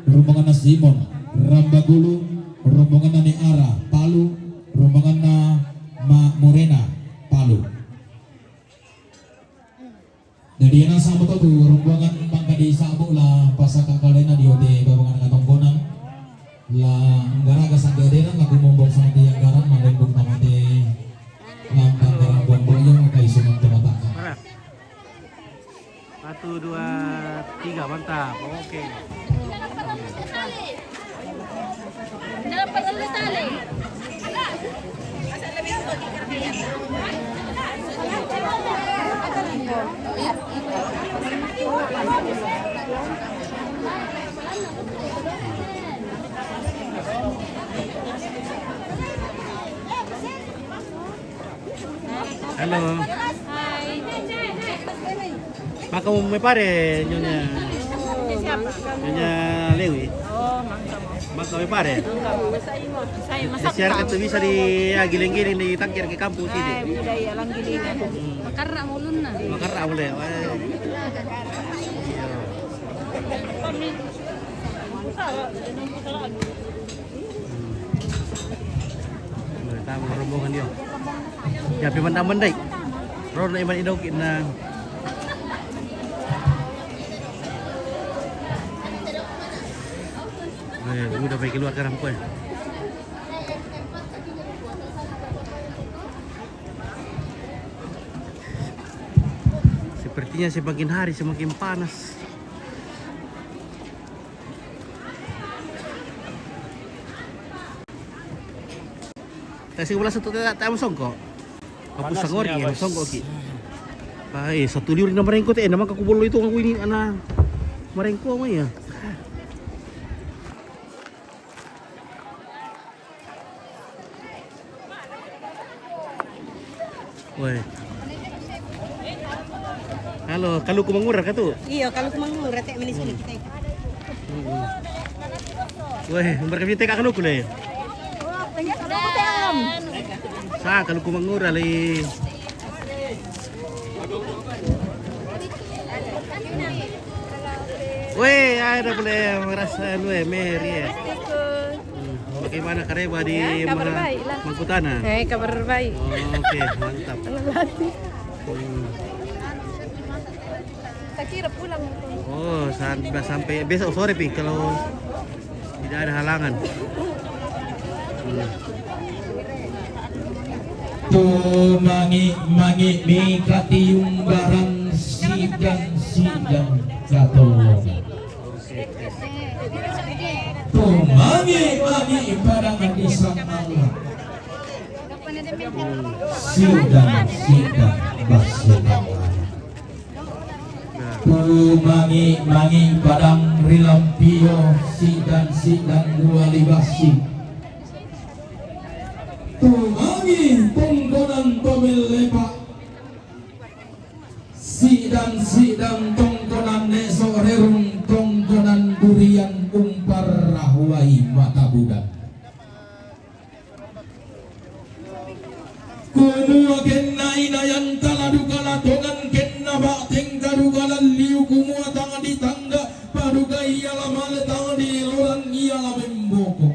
rombonganna Simon Rambagulu, rombonganna Neara Palu, rombonganna Ma Morena Palu. Jadi ena sabo tu rombongan mangka di sabo la pasaka kalena di ote babangan katongkonang la nggaraga sangge adena lagu mombok sama tiang garang malembung tamate lambang garang bombo yang maka isu mantap. Satu, dua, tiga, mantap. Oke. Halo. Hai. Maka mau me pare, Nyonya? Nyonya Siapa? Nyonya Lewi. Oh, mangga mau. Maka me pare? Mangga mau. Saya masak. Siar itu bisa di, ya, giling-giling di tangkir ke kampung sini. Eh, budaya lang gilingan. Hmm. Makarra mulunna. Makarra mulai. Wah. Iya. Tamu rombongan dia. Ya, pi mendai-mendai. Ron iman idau kina. Eh, udah pergi keluar sekarang, kue. Sepertinya semakin hari semakin panas. Tasi wala satu tak tak songko. Kapus sangori ya songko ki. Ai, satu liur na marengko te, nama ka kubolo itu aku ini ana marengko mo ya. Woi. Halo, Kaluku Mangura ka tu? Iyo, Kaluku Mangura, te meni sini kita. Mm-mm. Woi, umbar kami teka Kaluku le. Sa Kaluku Mangura le. Woi, ada boleh merasa lu eh, Mary eh. Hmm, bagaimana kareba di Mangkutana? Eh, kabar baik. Oh, oke, mantap. Hmm. Saya kira pulang. Oh, sam-, sampai besok sore pi kalau tidak ada halangan. Hmm. Tu mangi-mangi mi katiung barang sidan-sidan katolong. Tumangi-mangi padang di Samala. Sidan-sidan basudang. Tumangi-mangi padang rilampio sidan-sidan dua libasi. Tumangi pungkonan tomelepa. Si dan si Wai mata budak. Kumua kenna inayanta la duka la tongan, kenna ba'tengta duka la liu, kumua tang ditangga paduka ia la male, tang dilolang ia la memboko.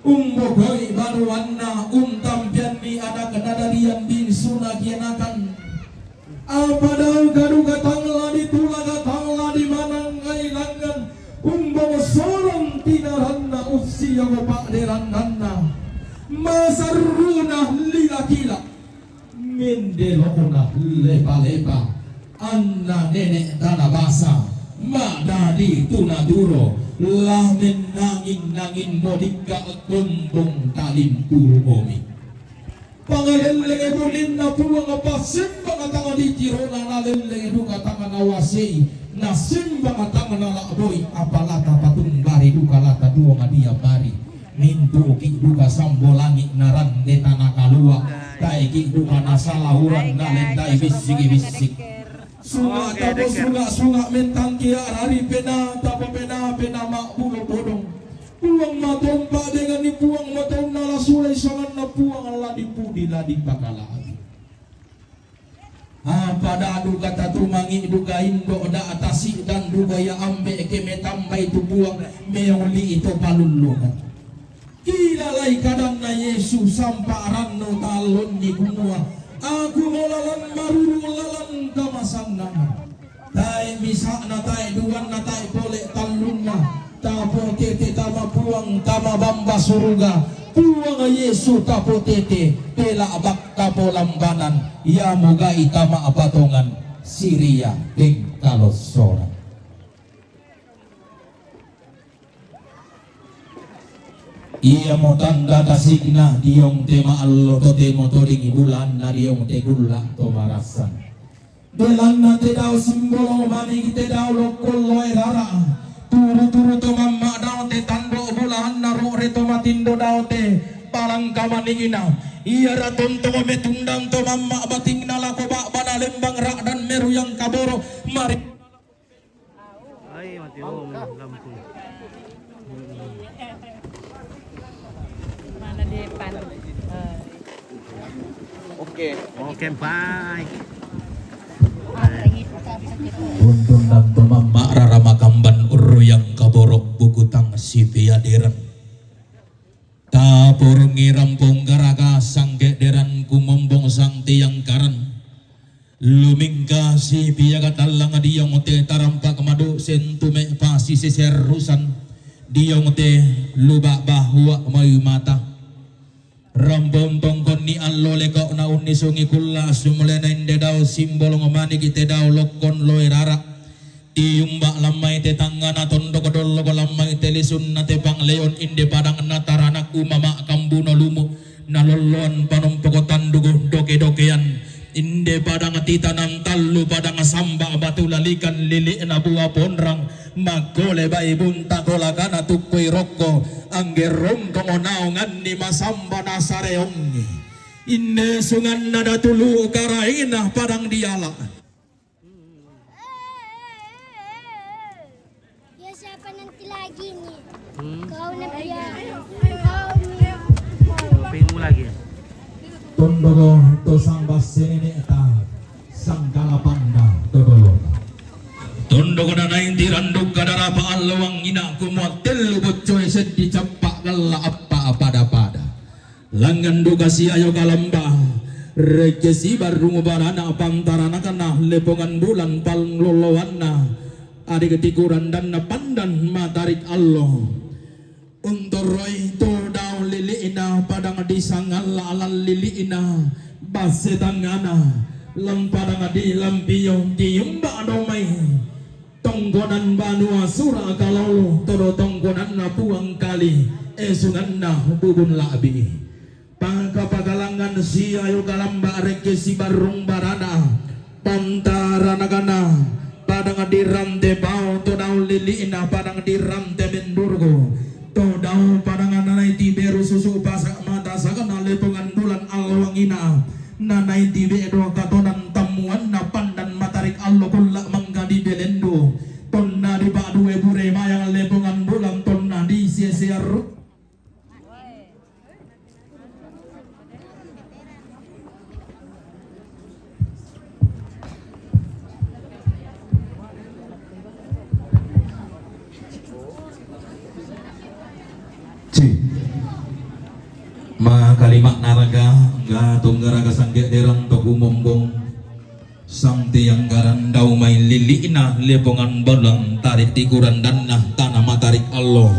Umbokoi banuanna, untampianni anakna darian binsuna kianakan. Apa dau kaduka tang la ditulaga, tang la dimanangai langngan, umbongsolong tinaranna, ussiyogo pa'derannanna, masarruna lila-kila. Mendelokona lepa-lepa, anna nene' tana basa, ma'dadi tu naturo, la mennangin-nangin modikka kombong talimpuru omi. Pangalellenge bulinna Puang, pasimbang tang ditirona, nalellenge duka tang nawasei, nasimbang tang nala'boi, apa lata patumbari duka lata duang diambari. Mintu'ki' duka sambo langi' narande tana kalua', tae'ki' duka nasala uran nalendai bissiki-bissik. Sunga' tapo sunga'-sunga' mentangki a'rari, penaa tapo penaa, penaa ma'bulo bodong. Puang matompa denganni Puang mataunna la sulai sanganna Puang la dipudi la dipakala'bi. Apa da'du kata tumangi' duka indo', da'a tasi'dang duka ia ambe' ke metambai tu Puang, meoli'i to palulluna. Kilalai kadanna Yesu sampa rannu tallonni kumua, aku mo lalan maruru lalan kamasannangan. Tae' misa'na, tae' duanna, tae' pole tallunna, tapotete tama Puang, tama bamba suruga, Puang Yesu tapotete, pela' bakka polambanan, iamoga'i tama patongan, siria pengkalossoran. Iamo tanda tasi'na diong te ma'allo, totemo todingi bulanna diong te gulla' to marassan. Belanna te dao simbolo maniki te dao lokkon loe rara. Turu-turu to mamma' dao te tando bulanna ro're to matindo dao te palangka manikina. Iara tontong metundang to mamma' batingna lako ba'bana lembang ra'dan meruyang kaboro mari. Ai, mati, oh, lampu. Mana depan? Eh. Oke. Oke, bye. Untun dan tumamma' rara makamban urruyang kaboro' bukutang sipiaderan. Taporongi rampong garaga sangge'deran kumombong sang tiang karan. Lumingka sipiaga tallang diong te tarampak madu sentume' pasi seserrusan. Diong te luba' bahua' mai mata. Rampong tongkonni allo leko'na unnisungi kulla' sumulena inde dao simbolong maniki te dao lokkon loe rara. Tiumba' lammai te tangngana tondok dolloko lammai te lisunna te pangleon inde padangna taranak umama' kambuno lumu'. Nalolloan panompoko tandugu doke-dokean, inde padang titanang tallu padang samba' batu lalikan lili'na bua ponrang, makkole bai bunta kolakana tukkoi rokko, angge rongkongo naonganni masamba nasareongngi. Inde sunganna datu lu karaina padang diala'. Ya, siapa nanti lagi nih? Hmm. Kau nanti ya. Kau nih. Kupingmu lagi ya? Tondoko to sang basse nene'ta, sang kalapanda to dolota. Tondoko nanai tirandukka darapa allo wangina kumua tellu boccoe seddi cappa galla appa pada-pada. Langngan duka siayo kalamba, rekke sibarrung barana pantaranakna lepongan bulan panglolloanna, adik tiku randanna pandan matarik allo. Untoroi to dao lili'na padang disangalla alan lili'na basse tangngana, lam padang di lampio tiumba domai. Tongkonan banua sura' kalolo, todo tongkonanna Puang kali, e sunganna bubun la'bi. Paka-pakalangngan siayo kalamba rekke sibarrung barana, pantaranakna, padang di rante pao to dao lili'na padang di rante mendurgo, to dao padang nanai tiberu susu' pasa' mata sakana lepongan bulan allo wangina. Nanai tibe' do katonan tammuanna pandan matarik allo kulla' mangkadi belendu. Tonna dipa'due bu- Mayang lepongan bulan tonna di sese arru. Ci. Makalima naraga, ga tunggaraga sangge derang toku mombong. Sang tiang garandau mai lili'na lepongan balang tarik tikuran danna tana matarik allo.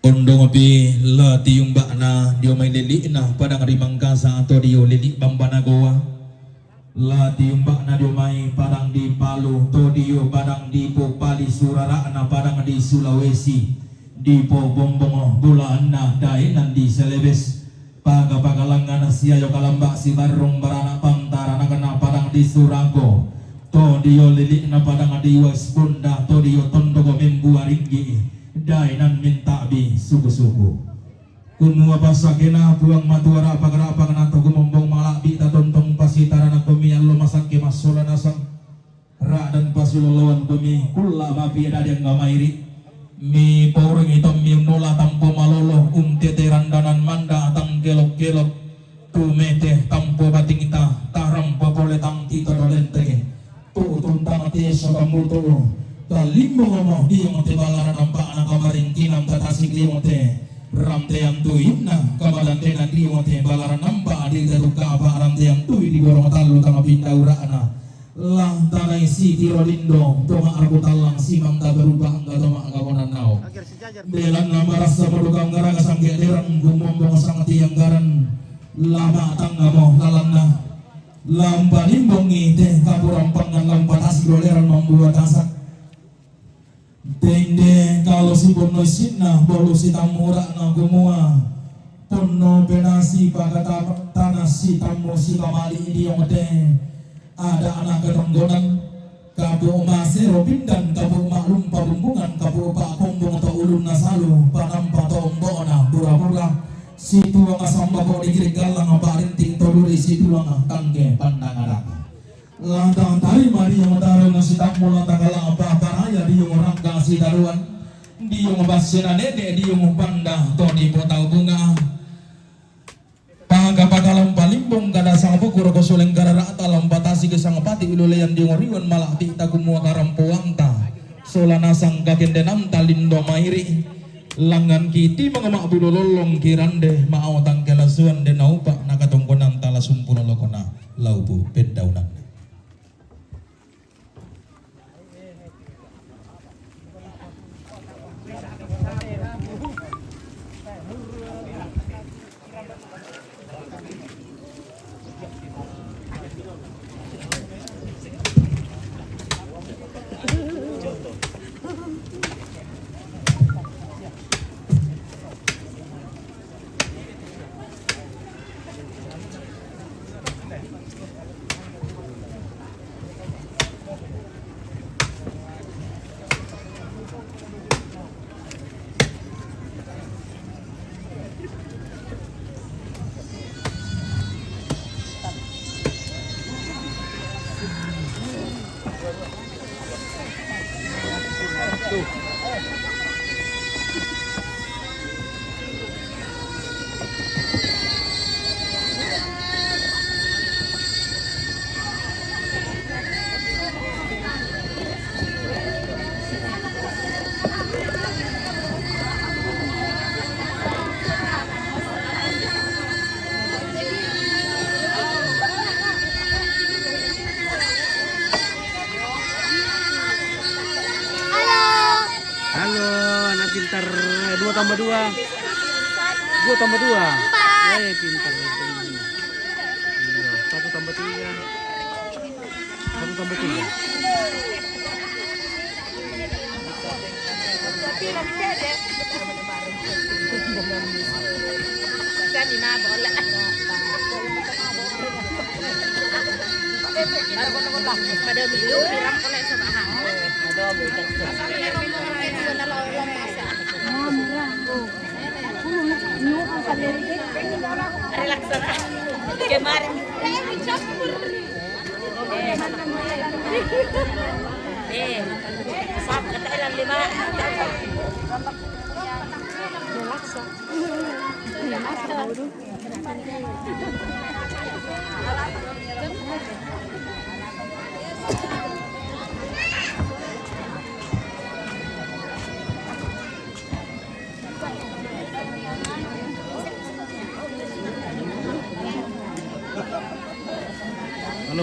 Ondong pi la tiumba'na dio mai lili'na padang ri Mangkasa to dio lili' bambana goa. La tiumba'na dio mai padang di Palu to dio padang di Popali surara'na padang di Sulawesi. Di popombongo bulaanna daenan di Selebes. Paga-pagalangngana siayo kalamba sibarrung barana pantarana kena padang di Surako. To dio lili'na padang di Wais Punda to dio tondoko membua ringgi. Daenan minta'bi suku-suku. Kumua passakena Puang Matua ra'pang-ra'pangna to kumombong mala'bi tatontong pasitarana komi allo masakke massola nasang. Ra'dan pasiloloan komi kulla mapi dadi angga mairi. Mi pourengi tommi unnola tampo malolo untete randanan manda tang kelok-kelok. Tumete tampo batingta tarampo pole tang tito dolenteke. Tu'tungtang tiesso kammutu, tallimbomo diong te balaran ampa'na kamaringkinang tatasik diong te rantean tuinna kamadandenan diong te balaran ampa di terukka apa rantean tui di borong tallu tama pinda ura'na. Lang tanai sitiro lindo to ma'raku tallang simang taberupa angga to ma'kaponannao. Belanna marassa modukang garaga sangge derang gumombong sang tiang garan lama tangngamo lalanna. Lampa limbongi te kapurampangan lampa tasi doleran mambua tasak. Tende kalo siponno isinna bolu sitammura'na kumua ponno penasi pakata tanasi tammu sikamali diong te. Ada anak ketonggonan kapu masero pindan kapu ma'lumpa bumbungan kapu pa'kombong to ulunna salu panampa to ombo'na pura-pura. Situang sambako digiring gallang parinting to duri situang tangke pandang anak. Lantang tarima diong tarung sitammu lantang kalapa paraya diong rangka sitaruan. Diong bassena nene diong panda to dipotau bunga. Paga-paga lampa limbong kada sang buku roko suleng gara ra'ta lampa tasi ke sang pati ulolean diong riwan mala'ti takumua karampoanta. Sola nasang kakendenanta lindo mairi. Langngan ki timang ma'bulo lollong ki rande ma'au tangke lasuan de naupa nakatongkonanta la sumpuro lokona. Laupu pendaunanna. Halo. Halo, anak pintar. Dua tambah dua. Dua tambah dua. Empat. Eh, pintar. Iya, satu tambah tiga. Satu tambah tiga. Pada minggu bilang kalau sama ha. Ah, murah. Oh. Relax lah. Kemarin. Eh. Eh. Sab-, Halo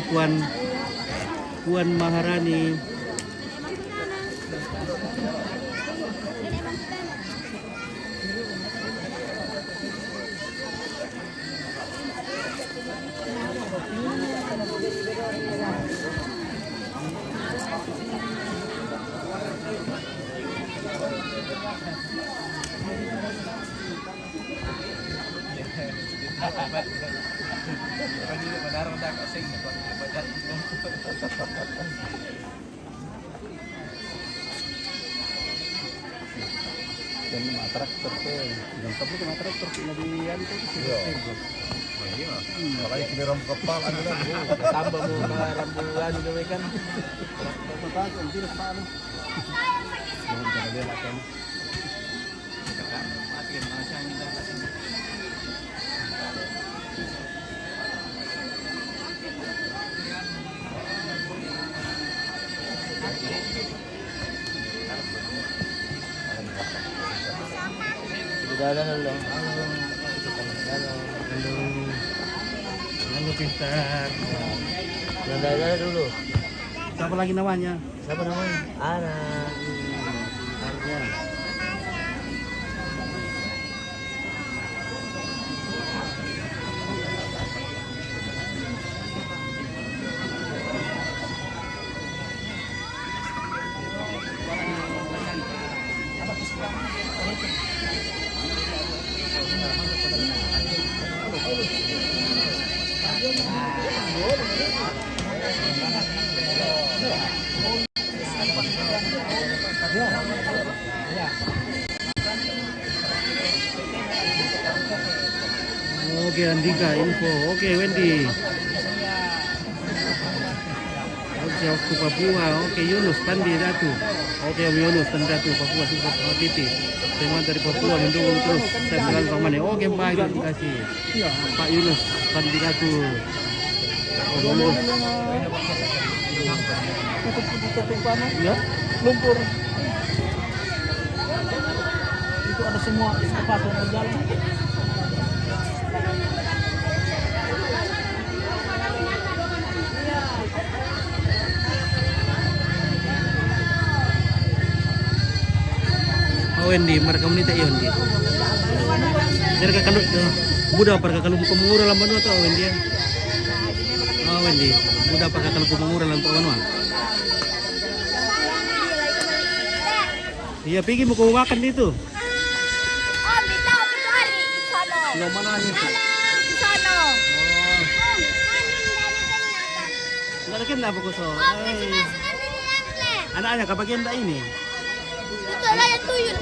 Puan, Puan Maharani. Dan sama traktor tuh, dan kamu sama traktor tuh, lebih anu tuh, sih. Iya. Oh, iya. Hmm. Makanya kini rambu kepala, anu, kan, Bu. Tambah mau rambu, anu, kan. Apa tuh, anjir, apa, anu? Belum pernah lihat, kan. Dadah dulu. Halo. Halo. Halo, pintar. Dadah dulu. Siapa lagi namanya? Siapa namanya? Ana. Ana. Oke, Andika info. Oke, Wendy. Oke, waktu Papua. Oke, Yunus Pandi Datu. Oke, Om Yunus Pandi Datu, Papua Sukses sama T V. Teman dari Papua mendukung terus. Saya selalu sama nih. Oke, baik, terima kasih. Pak Yunus Pandi Datu. Oh, Yunus. Tutup, tutup, tutup, anu. Iya. Lumpur. Itu ada semua tempat yang berjalan. Oh, Wendy, mereka menita, iya, Wendy. Mereka kalau, eh, muda mereka kalau buka mengurang lambat atau, Wendy, ya? Oh, Wendy, muda mereka kalau buka mengurang lambat, anu, ah. Iya, pergi mau kau makan itu. Oh, minta itu hari di sana. Yang mana itu? Halo, di sana. Oh. Nggak ada kena apa kau so. Oh, kasih masuk nanti di Angle. Anaknya kau bagian tak ini? Itu lah yang tuyul.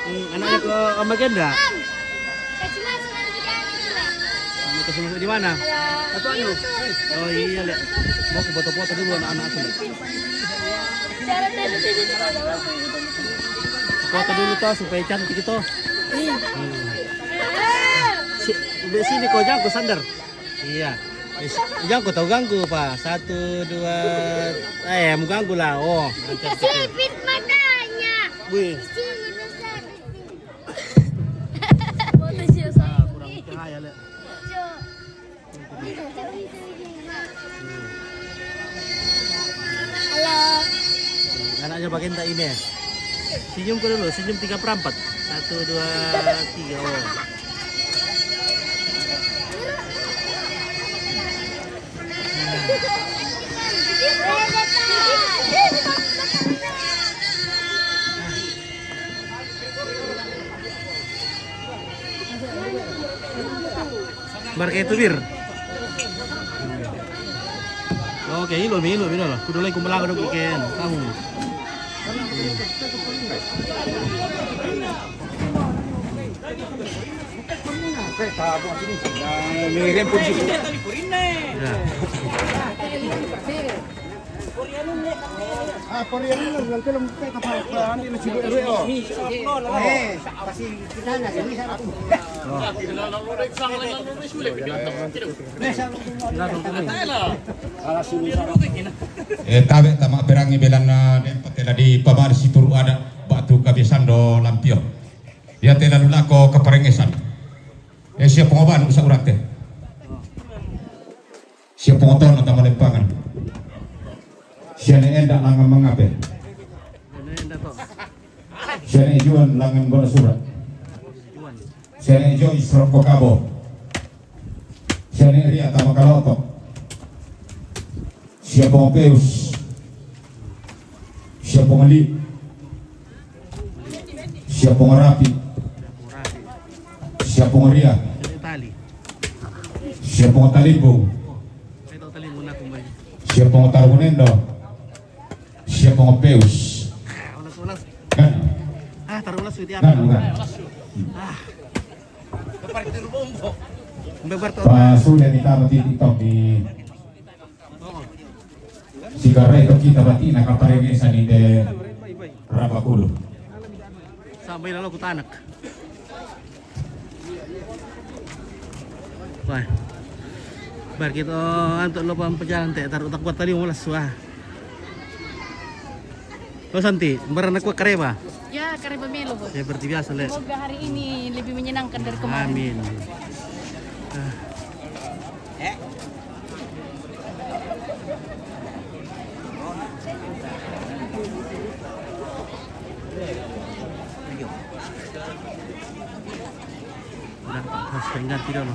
Hmm, anaknya kau bagian tak? Am. Kasih masuk nanti di Angle. Mau kasih masuk di mana? Halo. Apa anu? YouTube. Oh iya, Lek. Mau aku foto-foto dulu anak-anak tuh, Lek. Foto dulu toh supaya cantik itu. Iya. Hmm. Si, di sini kau jago sandar. Iya. Eh, si, jago tahu ganggu, Pak. Satu, dua, eh, mau ganggu lah. Oh. Sipit matanya. Wih. Di sini besar, di sini. Foto sih, ah, kurang cahaya, Lek. Halo. Anaknya bagian tak ini. Senyum ke dulu, senyum tiga perempat. Satu, dua, tiga, oh. Marka itu, Bir. Oke, ilo, ilo, ilo. Kudu lagi kumbalaga dong ikan. Tahu. Nah, ini rempun sih. Ya. Ah, Korea na lang, kailan mo tayo kapag, ah, ano yung nasigo, eh, oh. Eh, kasi kita na, sa isa na po. Eh, tabe' tama perang ibelan na den patela di pamali si turu ada batu kabiasando lampio. Dia tela lulako kaparengesan. Eh, siap pengobatan usa urate. Siap pengoton tama lempangan. Siap ne enda langan mangape. Siap ne juan langan gona surat. Siap ne joi seroko kabo. Siap ne ria tama kaloto. Siap pengopeus. Siap pengeli. Siap pengerapi. Siap pengeria. Siap pengotalibung. Siap pengotarunendo. Siap pengopeus. Kan? Ah, taruh ulas, Widi. Kan, bukan? Ah. Mbak Barto. Pasudah kita mati TikTok di. Sigarai to kita bati na kaparengesan inde rabakulu. Sampai lalu ku tanak. Wah. Bar kita antuk lo pam pejalan te taruh tak kuat tali ulas wah. Lo Santi, barang aku kareba. Ya, kareba melo, Bos. Seperti biasa, Le. Semoga hari ini lebih menyenangkan dari kemarin. Amin. Ah. Udah, Pak, harus pengganti dulu.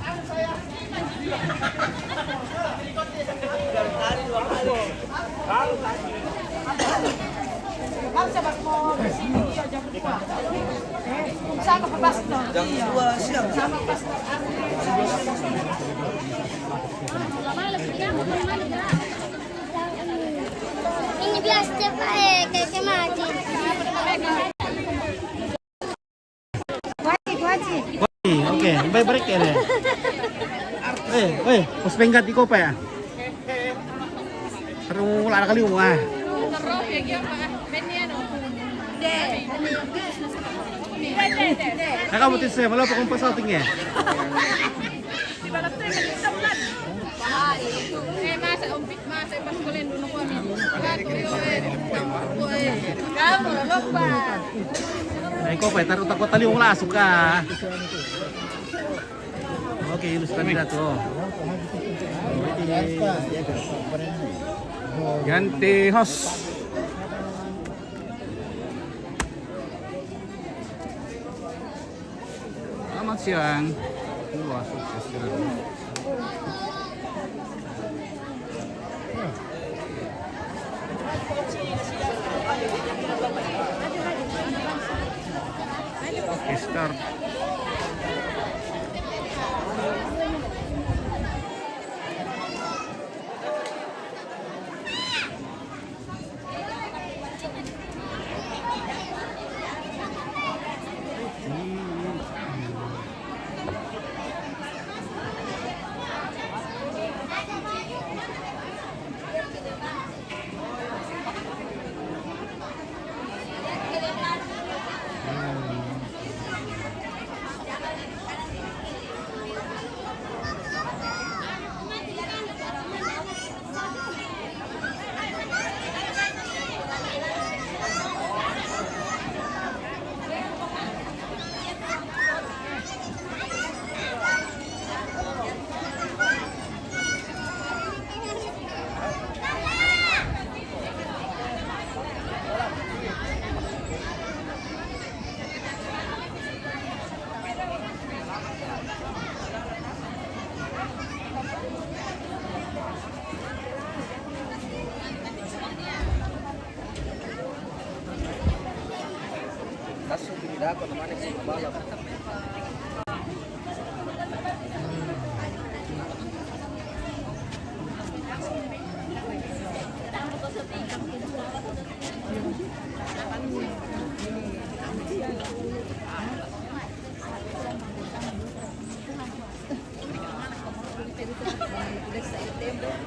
Sama ke pastor. Jam dua siang. Sama pastor. Ini biasa, Pak, eh, kayak mati. Wajib, wajib. Wajib, oke. Baik, balik ya, Le. Eh, eh, pos pengganti kopa ya? Terus lah kali, wah. Nah, kamu tuh, saya malah pakai pasal tinggi. Eh, masa umpik, masa pas kulen dulu ko ni. Kamu lupa. Ay, ko pa, taruh takot tali, wala suka. Oke, Yunus kandidato. Ganti host. Selamat siang. Wah, sukses ya. Oke, start.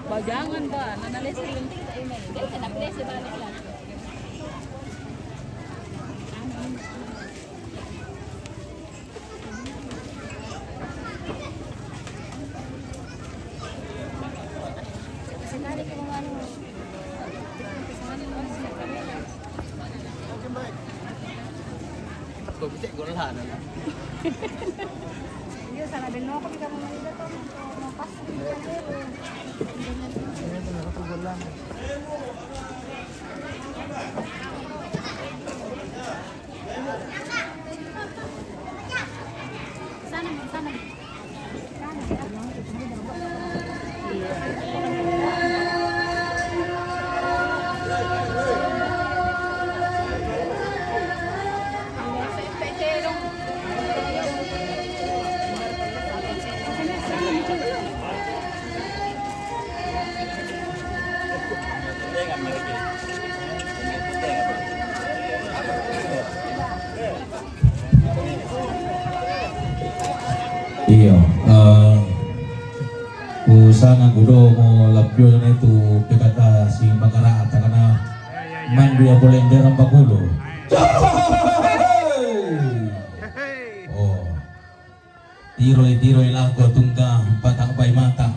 Bajangan ba, nanalesa yung tita ini. Kok bisa golan? Iya, sana beno aku bisa mau main itu, mau pas. Iyo, eh, usana gudo mo lapio ne tu pekata si magara takana mandu ya boleh derang pakulu. Oh. Tiroi-tiroi lako tungka pata bai mata.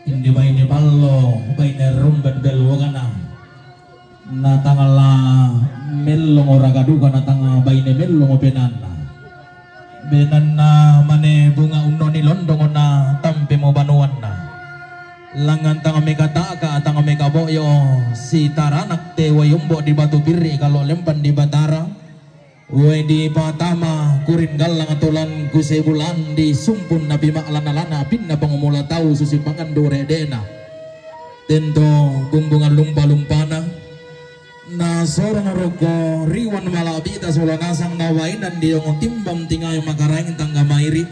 Inde baine ballo, baine rumbat belwogana. Na tangala mellongo ragaduka na tanga baine mellongo penanna. Benanna mane bunga unnoni londongo na tampemo banuanna. Langan tanga mekataka, tanga mekaboyo, si taranak te wayumbo di Batu Birri kalau lempan di Batara. Wai di patama kurin gallang tolan kusebulan di sumpun nabi maklana-lana pinna pangumula tau susi pangan dore dena. Tento bumbungan lumpa-lumpana. Na sorong roko riwan malabita sola nasang na wainan di ongo timbang tingai makaraeng tangga mairi.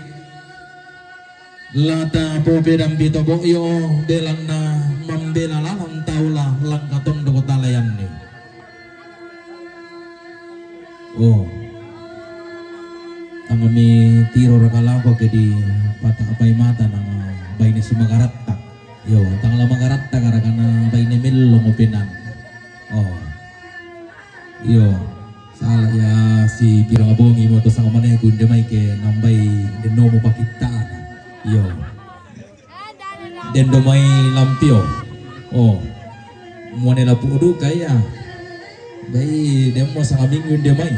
Lata pope dampi tobo'yo belanna mambela lalang taula langka tondoko talayanni. Oh. Tangami tiro raka lako ke di pata apai mata nang baine si magaratta. Yo, tang la magaratta karakana baine mello ngopenan. Oh. Iyo, sala ya si pirang bongi mo to sama mane kunde mai ke nambai denomo pakittana. Iyo. Dendo mai lampio. Oh. Muane lapu udu kaya. Dai demmo sama minggu de mai.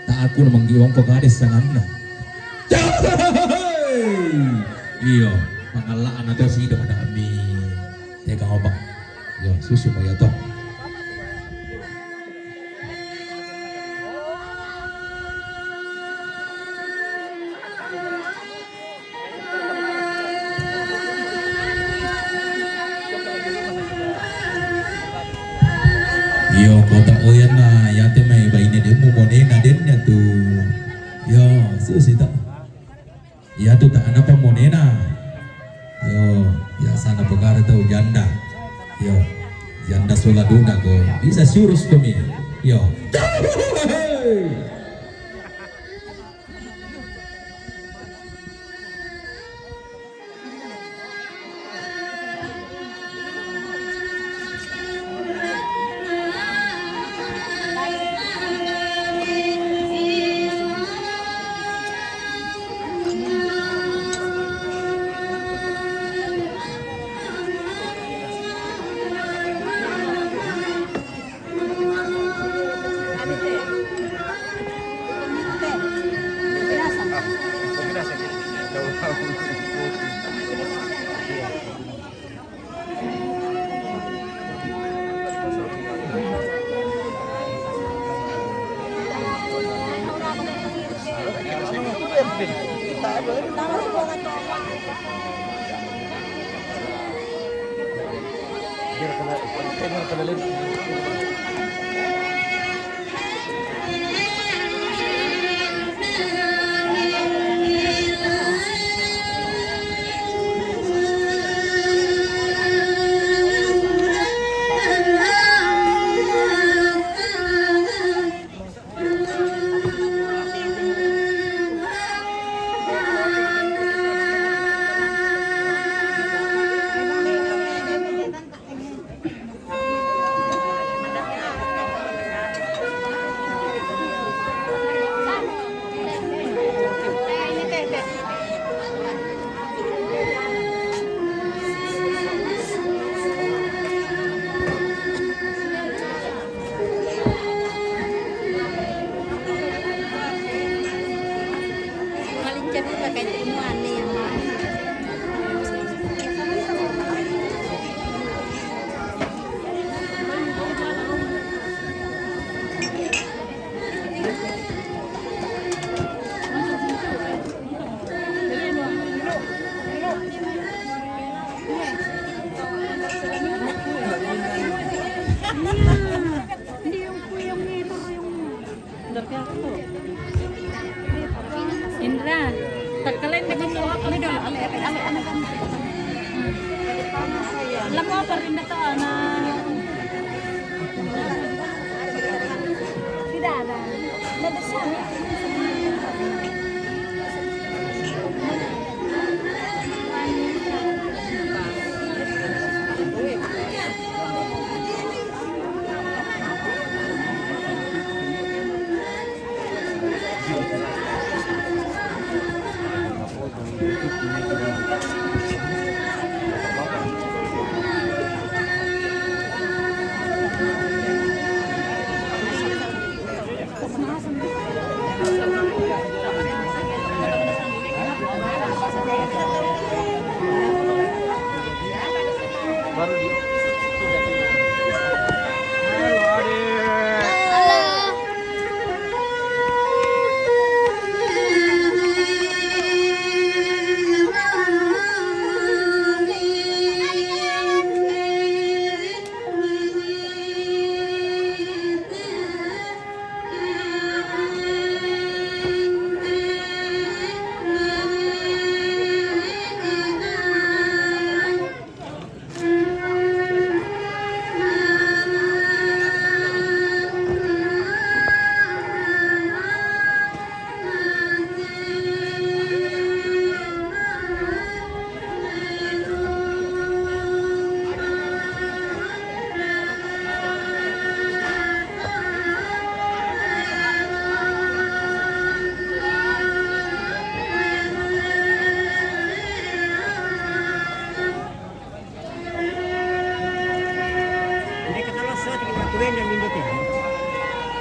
Tak aku manggi wong kok kades sanganna. Iyo, pangalla ana to sido ada ami. Tega obak. Iyo, susu mo ya to. Iyo, kota oyan na yate mai baine demu monena dennya tu. Iyo, susi ta. Iya tu tak anapa monena. Yo, ya sana pegara tau janda. Yo, janda sola duda ko. Bisa surus kami. Yo. Indra, takkalain dulu. Lama apa Rinda tuh anak? Tidak ada. Tidak ada siapa.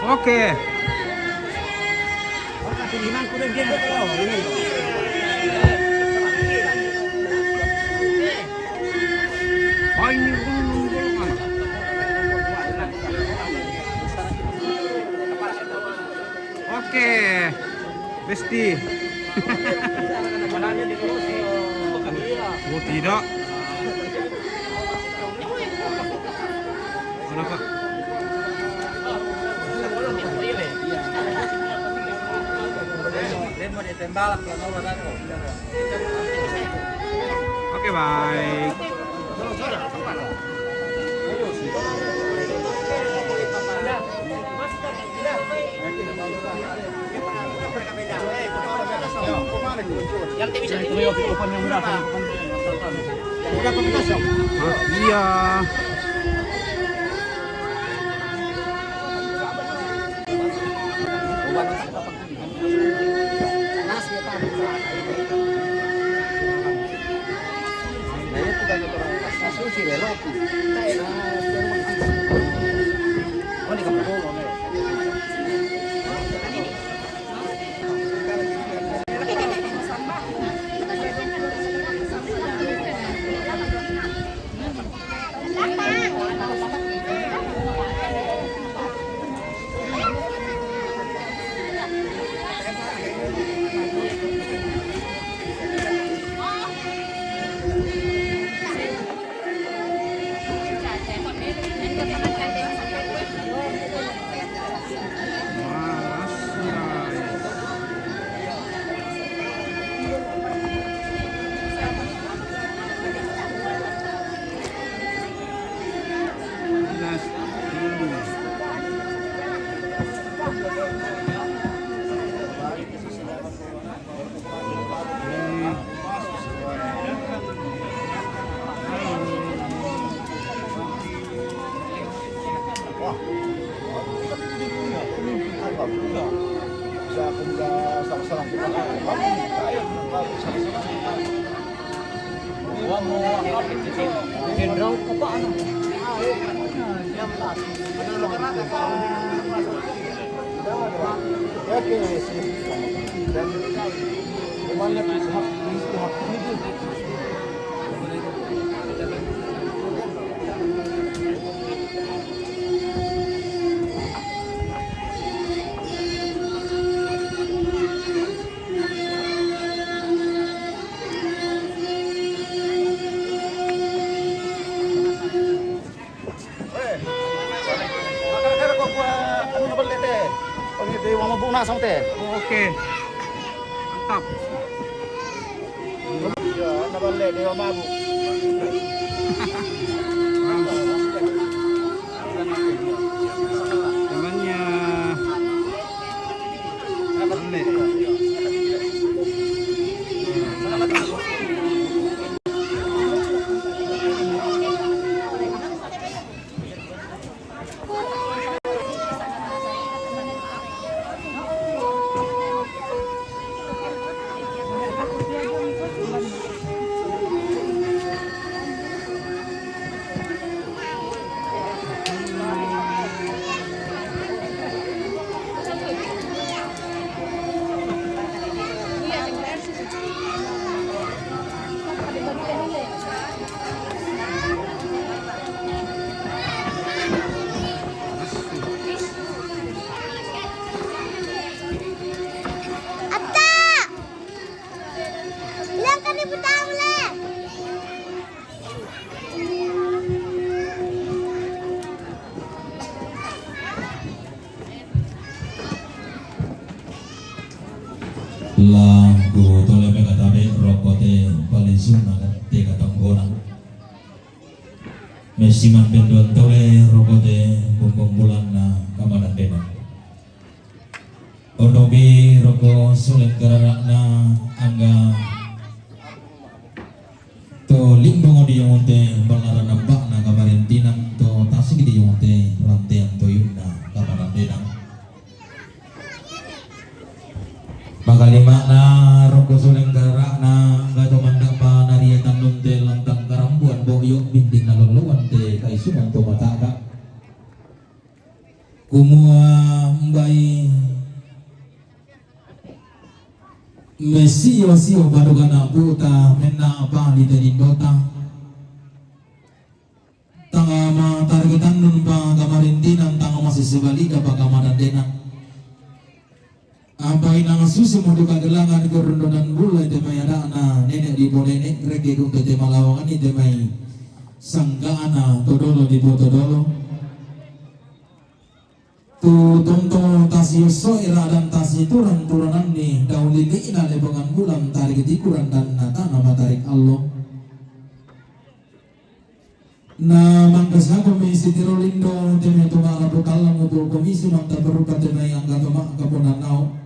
Oke. Oke, Besti. Oh, tidak. Kenapa? Oke, baik. Iya. Mabuk nak sama teh. Oke. Mantap. Iya, ada balik dia mabuk. Temannya. Balik. Atta! Bilang kami bertamu, Le. La du tole me katabe rokote palisunna te katongkona. Mesiman penduan tole rokote bumbung bulanna kamadan dena. Ondobi roko suleng garara'na angga to limbungo diyongonte balla'na namba'na kamarintinang to tasigi diyongonte rantean toyunna kamarandenang. Makalima'na roko suleng garara'na angga to mandapa nariatannunte lantang karambuan boyo bintinna lolloante kaisungan to mataka. Kumua mbai mesio-sio padogana puta menna apa di tenindota. Tanga ma targetannun pa kamarintinan tanga masih sebalida pa kamadandenan. Apa inang susi mo duka gelangan kerundonan bula ite mai ada'na nenek di ponene rege gunte te malawangan ite mai sangga'na todolo di potodolo. Tu tonto tasiusso ira dan tasiturang turananni daun lili'na lebangan bulan tarik tikuran dan natana matarik allo. Na mangkasako mi sitiro lindo teme tu ma'rapu tallang upu komisi manta berupa teme angka toma kaponanau.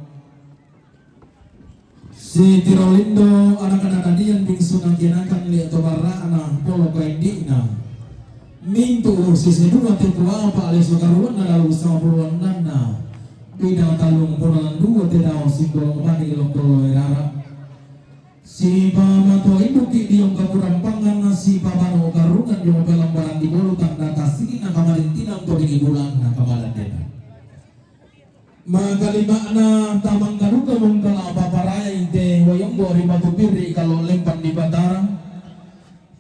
Sitiro lindo anak-anak kadian bingsu nangkinakan li atau barra'na polo kaindi'na. Mintu sise dua tempo apa ale sokaruanna lalu sama puluannanna. Bidang talung puluan dua te dao simbolo mani lompolo erara. Sipa matua induki diong kapurampangan sipa bano karungan diong pelambaran di bolu tanda tasina kamarintinang to di bulanna kamalandena. Makalima'na tamangkaduka mungkala paparaya inte wayonggo ri Batu Pirri kalo lempan di Batara.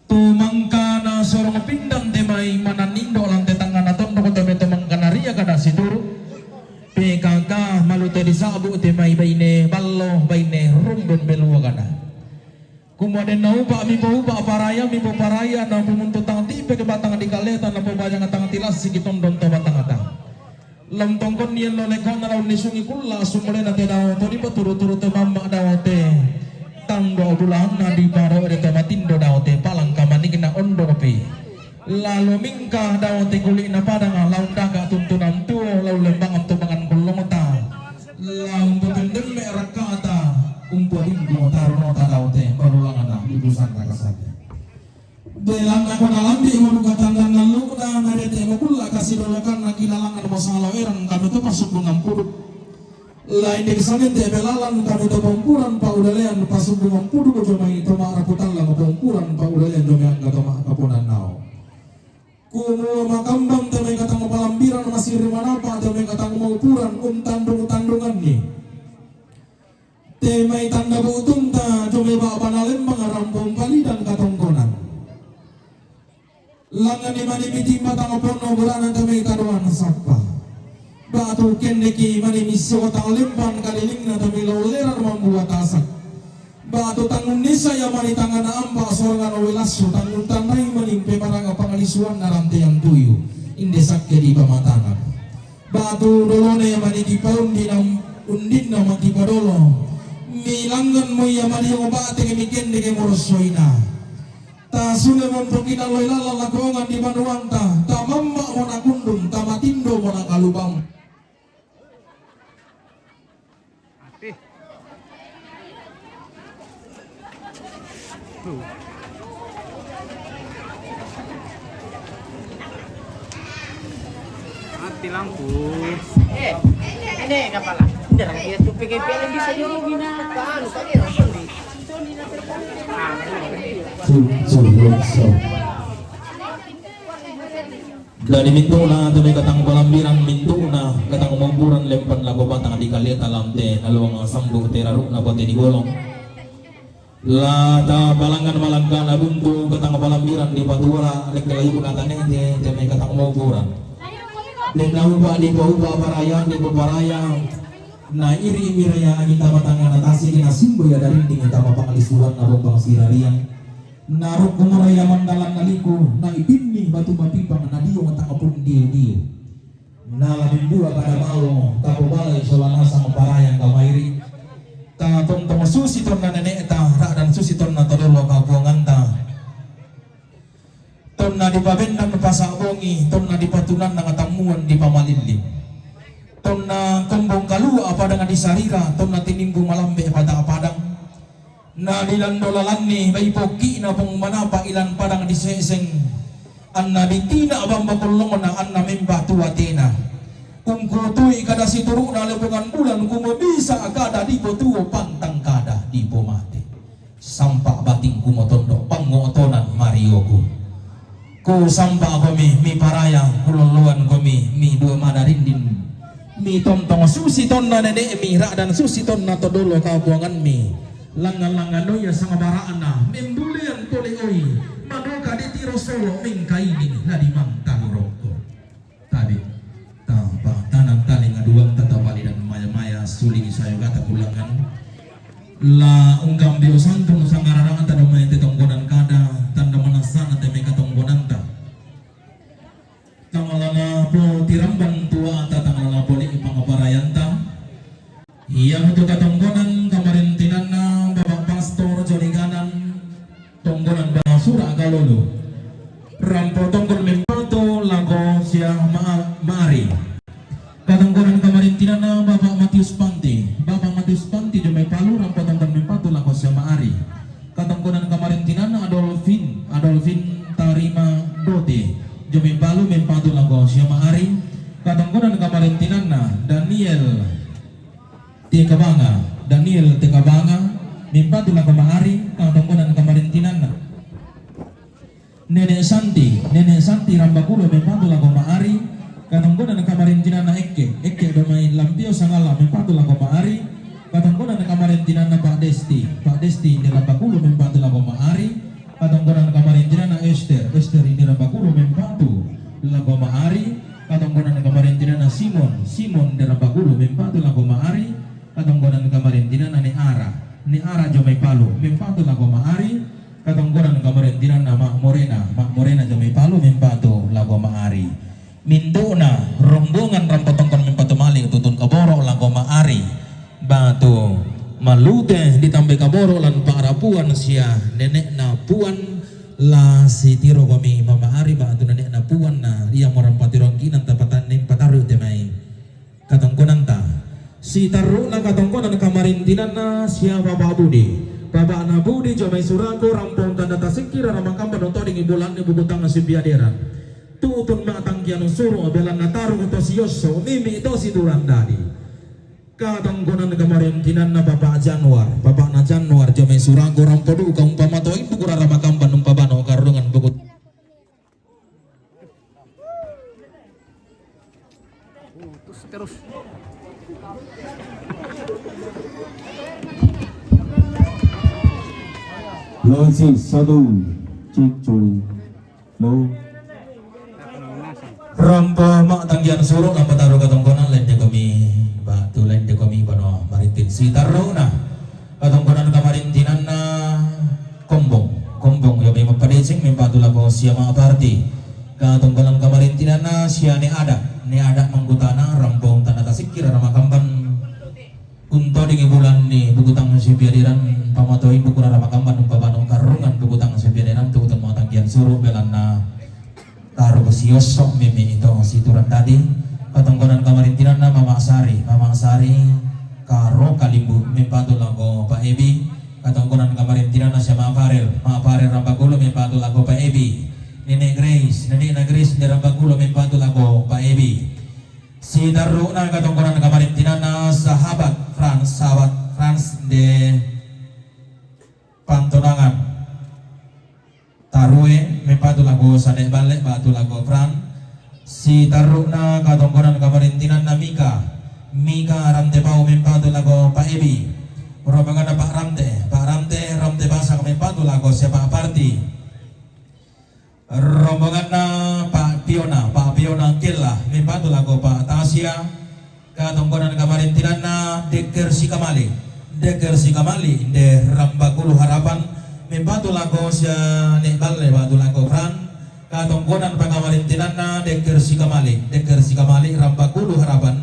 Tu mangkana sorong pindang te mai mananindo lante tangana tondok te mai tu mangkana ria kada situru. P K K malu te disabu te mai baine ballo baine rumbun belua kada. Kumua denna upa mi po upa paraya mi po paraya na pumuntu tang tipe ke batang di kaleta na pembajang tang tilasi ki tondon to batang ta. Lam tongkon nien lo lekona laun nisungi kulla sumulena te dao to di paturu-turu te mamma dao te. Tanggo bulanna di paro de te matindo dao te palang kamaningna ondo pi. Lalu mingka dao te kuli'na padang laun daga tuntunan tuo lalu lembangan tu bangan kullongta. Laun pependemme rakkata umpo hinggo tarunota dao te balulangana di busanta kasate. Belanna kona lambi manu katandan nallukna narete makulla kasidolokanna kilalangan masalo erang kami tu pasumbungan puduk. Lain di kesangin te belalan kami tu pampuran paudalean pasumbungan puduk jomai toma raputallang pampuran paudalean jomai angga toma kapunan nao. Kumua makambang te mai katang palambiran masiri manapa te mai katang maupuran untandung-tandunganni. Te mai tanda butunta jomai ba'bana lembang rampung palidan katongkonan. Langani mani miti matang ponno burana te mai tadoan sappa. Batu kenneki mani misi watang lempan kalilingna te mai lolleran mambuat asak. Batu tangun nisa ya mani tangana amba sorgana welassu tangun tanai mani pemaranga pangalisuanna rantean tuyu. Inde sakke di pamatangan. Batu dolone mani dipaun di nam Undinna maki padolo, milangngan mo ia madio bateke mikende ke morossoina. Tasule mompoki naloi lala lakuangan di banuanta, tamamma mo nakundung, tamatindo mo nakalubang. Mati lampu. Eh, ini kepala. Nderang dia tu P G P bisa jadi binatang. Anu, tadi orang. So, so, so. Dadi mintu'na te mai katang palambiran, mintu'na katang mauburan lempan lako batang di kaleta lam te naluang sambu te rarukna pate di golong. La tapalangngan malangkana buntu katang palambiran di patuara, lekke layukna tanete te mai katang mauburan. Denna upa di paupa parayang di paparayang. Na iri miraya angin tama tangana tasik na simbo ya darinding tama panglisuan na bombang sirariang. Narukku mura ia mandalan naliku, na ipinni batu mapipang na dio matangapun dio-dio. Na lamimbua kada malo, tapobalai sola nasang parayang kamairi. Ta tontong susi tonna nene'ta, ra'dan susi tonna todolo kapuanganta. Tonna dipabendan pasa bongi, tonna dipatunannang tammuan dipamalilling. Tonna kombong kalua padang disarira, tonna tinimbu malambe pada padang. Na dilando lalanni bai pokki'na pong manapa ilan padang diseseng. Anna ditina bamba kollongna anna memba tuatena. Ungkutui kada situru'na lepongan bulan kumabisa kada dipotuo pantang kada dipomate. Sampa batingku motondo pangotonan marioku. Ku sampa komi mi paraya kuloloan komi mi dua madarindin. Mi tontong susi tonna nene'mi ra'dan susi tonna todolo kapuanganmi. Langan-langan noya sangabara'na membulean pole oi. Manoka ditiro solo mengkaini na dimangtalu rokko. Tabe. Tampa tanang taling aduang tatapali dan maya-maya suling sayo kata kulangan. La ungkambio santun sangararang tanda main tetongkonan kada tanda manasana teme katongkonanta. Tangalana po tirambang tuata tangalana poli pangaparayanta. Iya mutu katongkonan kamarintinanna Bapak Pastor Joni Ganan, tongkonan Basura Kalolo. Rampo tongkon mempatu lako sia ma-, maari. Katongkonan kamarintinanna Bapak Matius Panti, Bapak Matius Panti jomai palu rampo tongkon mempatu lako sia maari. Katongkonan kamarintinanna Adolfin, Adolfin Tarima Dote jomai palu mempatu lako sia maari. Katongkonan kamarintinanna Daniel Tekabanga, Daniel Tekabanga, mempatu lako maari, katongkonan kamarintinanna. Nenek Santi, Nenek Santi Rambakulo mempatu lako maari, katongkonan kamarintinanna Ekke, Ekke domai Lampio Sangala mempatu lako maari, katongkonan kamarintinanna Pak Desti, Pak Desti Inde Rambakulo mempatu lako maari, katongkonan kamarintinanna Ester, Ester Inde Rambakulo mempatu lako maari, katongkonan kamarintinanna Simon, Simon Inde Rambakulo mempatu lako maari, katongkonan kamarintinanna Ne Ara, Ne Ara jomai palu mempatu lako maari, katongkonan kamarintinanna Mak Morena, Mak Morena jomai palu mempatu lako maari. Mintu'na rombongan rampo tongkon mempatu mali tutun kaboro lako maari. Batu malute ditambai kaboro lan pa'rapuan sia nene'na puan la sitiro komi mamaari batu nene'na puan na ia morampati rongkinan tapatan neng pataru temai. Katongkonanta. Sitarru'na katongkonan kamarintinanna sia Bapak Budi. Bapakna Budi jomai Surako rampong tanda tasikki rara makamban untodingi bulanni buku tangan sipiaderan. Tutun ma'tangkian suro belanna taru to siosso mimi to siturang dadi. Katongkonan kamarintinanna Bapak Januar, bapakna Januar jomai Surako rampo duka umpama to induk rara makamban umpabano karungan buku. Putus terus. Lo, cek satu, cek, cek. Lo. Rampo ma'tangkian suro, rampo taru katongkonan, lende komi batu, lende komi bano maritin sitarru'na. Katongkonan kamarintinanna Kombong, Kombong, yo memang padeceng mempatu lako sia ma'parti. Katongkonan kamarintinanna sia Ne Ada, Ne Ada manggutana rampong tanda tasikki rara makamban. Ni bukutang sipiadiran pamatoi bukurara makamban umpabano karungan bukutang sipiadiran tu utama tangkian suru belanna karu siosso mimi ito situran tadi. Katongkonan kamarintinanna Mama Sari, Mama Sari karo kalimbu mempatu lako Pak Ebi. Katongkonan kamarintinanna sia Ma Farel, Ma Farel rambakulu mempatu lako Pak Ebi. Nenek Grace, nenekna Grace de rambakulu mempatu lako Pak Ebi. Sitarru'na katongkonan kamarintinanna sahabat Frans, sahabat Frans de Pantonangan. Tarue mempatu lako Sane Balle, batu lako Fran. Sitarru'na katongkonan kamarintinanna Mika, Mika Rante Pau mempatu lako Pak Ebi. Rombonganna Pak Rante, Pak Rante, Rante Basak mempatu lako sia Pak Parti. Rombonganna Pak Piona, Pak Piona Kella, mempatu lako Pak Tasya, katongkonan kamarintinanna Dekker Sikamali, Dekker Sikamali, de rambakulu harapan, mempatu lako sia Ne Balle, batu lako Fran, katongkonan pakamarintinanna Dekker Sikamali, Dekker Sikamali, rambakulu harapan,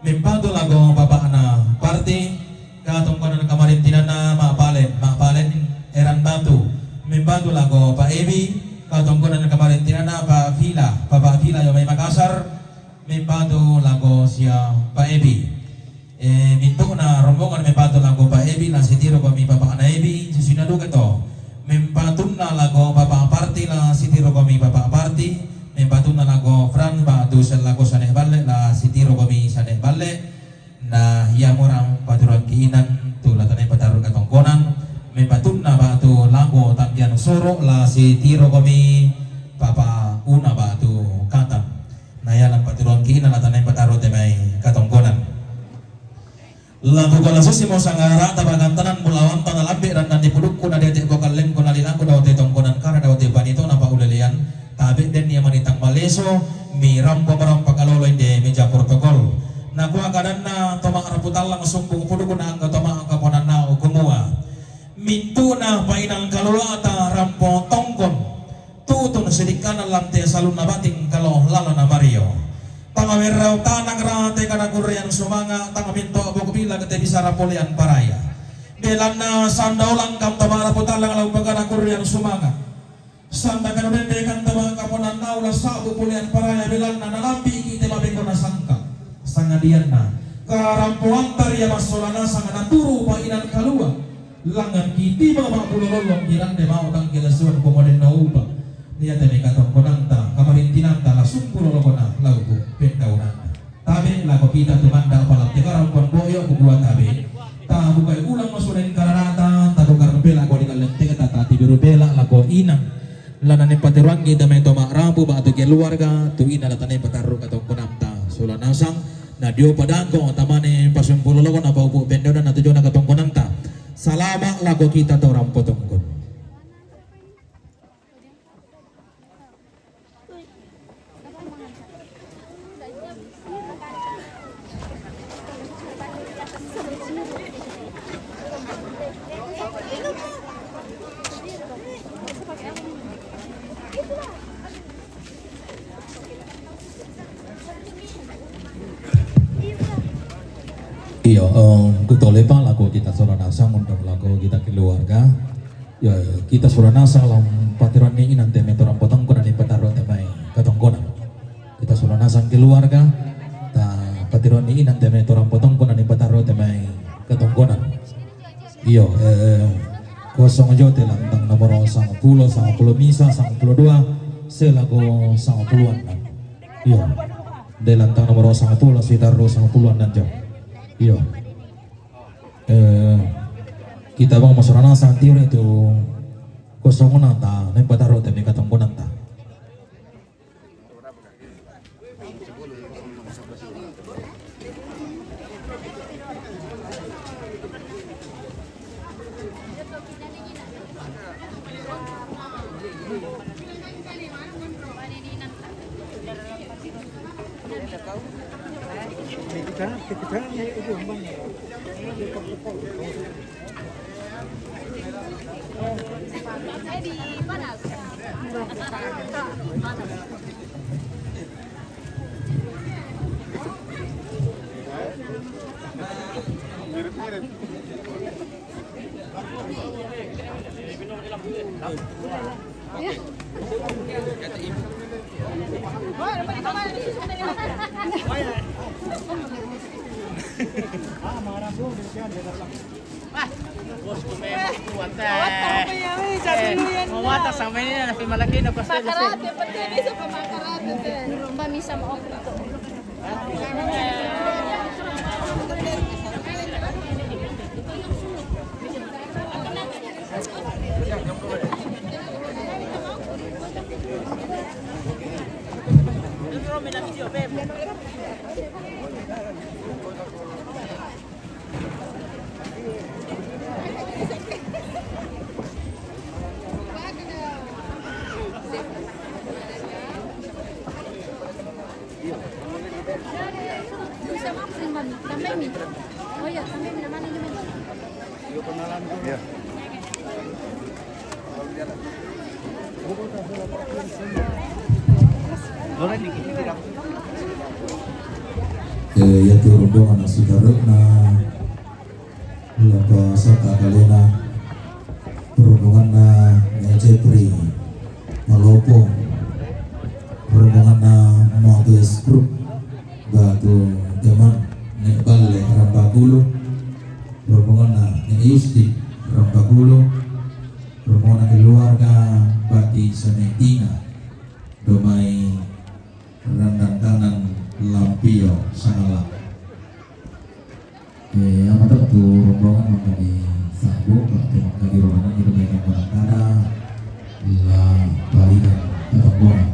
mempatu lako bapakna Parti, katongkonan kamarintinanna Ma Palen, Ma Palen Eran Batu, mempatu lako Pak Ebi, katongkonan kamarintinanna Pak Vila, Bapak Vila yo mai Makassar, mempatu lako sia Pak Ebi. E, mintu'na rombongan mempatu lako Pak Ebi, la sitiro komi bapakna Ebi, susina duka to. Mempatunna lako Bapak Parti, la sitiro komi Bapak Parti, mempatunna lako Fran, batu sel lako Sane Balle, la sitiro komi Sane Balle. Na iamora paturuangki inan tu la tanai patarru katongkonan, mempatunna batu lako tangkian soro, la sitiro komi Papa Una batu katan. Na ialan paturuangki inan la tanai patarru te mai katongkonan. Laku kala susi mo sangara tabagantanan mulawanta na lambe randan di pudukku na dete bokal lengko na lilaku dao te tongkonan kara dao te panito na paulelean. Tabe den ia manitang maleso, mi rampo marampa kalolo inde meja protokol. Nakua kadanna toma raputallang sumpung pudukku na angka toma angka ponanna ukumua. Mintu'na painang kaluata rampo tongkon. Tutun sidikkanan lante salunna bating kalo lalana mario. Tang werrau tanang rate kana kurrean sumanga, tang minto bok bila kete bisara polean paraya. Belanna sanda ulang kam tama raputallang lau bagana kurrean sumanga. Sanda kana bende kan tama kaponan naula sabu polean paraya belanna nalambi ki te mabeko nasangka. Sangadianna karampoanta ria massola nasang naturu painan kalua. Langan ki tiba mabbulo lollong kirande mau tang kelesuan komoden naupa. Nia tene katongkonanta kamarintinanta la sumpulo lokona lauku pendaunanta. Tabe lako kita tumanda palang tekarampuan boyo kukua tabe. Tabukai ulang masuleng karanata, tatukar bela ko di kalenteka, tata tibiru bela lako inang. Lana ne pateruangi dame to ma'rapu ba'tu keluarga tu ina la tane patarru katongkonanta sola nasang. Na dio padangko tamane pasempulu loko na paupu pendona na tujona katongkonanta. Salama lako kita to rampo tongkon. Iyo, em, kutolepa lako kita sola nasang undang lako kita keluarga. Ya, kita sola nasang lam patironni inang teme torang potongko nani patarro temai katongkonan. Kita sola nasang keluarga, ta patironni inang teme torang potongko nani patarro temai katongkonan. Iyo, eh, kosong jo te lantang nomor sangpulo, sangpulo misa, sangpulo dua, selako sangpulo enam. Iyo, de lantang nomor sangpulo, sitarro sangpulo enam jo. Iyo. Eh, kita bang masalah nasang tiro itu kosong enam ta, nempa taro teme katongkonan ta. Bos, kumemos kuat, eh. Mawata kami, sa dulu yan. Mawata sa amin yan, napimalaki na, basta, basta. Makarate, pati yan, isa pa makarate, te. Rumba, misa, maokra to. Eh, ya turun doang nasi garut na. Lapa sata kalena, rombonganna ne Jepri Malopo, rombonganna Mabes Group, Batu Deman, ne Balle Rampagulu, rombonganna ne Yusti Rampagulu, rombonganna keluarga Bati Senetina, domai Randang Kanan Lampio Sangala. Eh, apa tak tu rombongan mangkali sambung, tak tu mangkali rombongan itu baik yang barang kada, la palihan rombongan.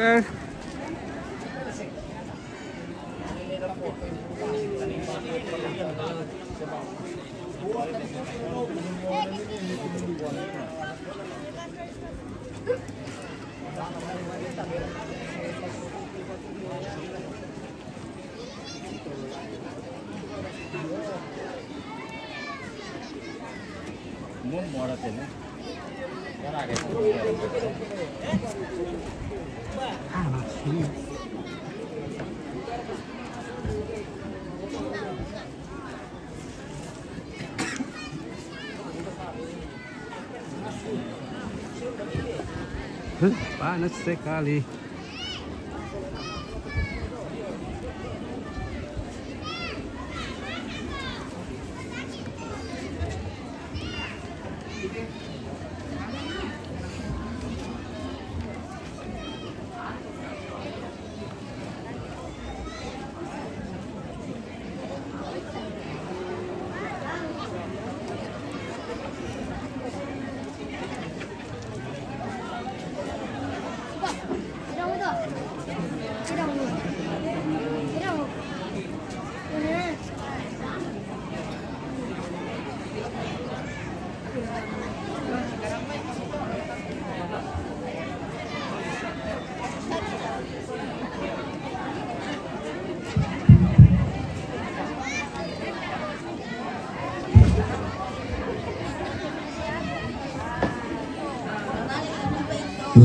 Huh, panas sekali.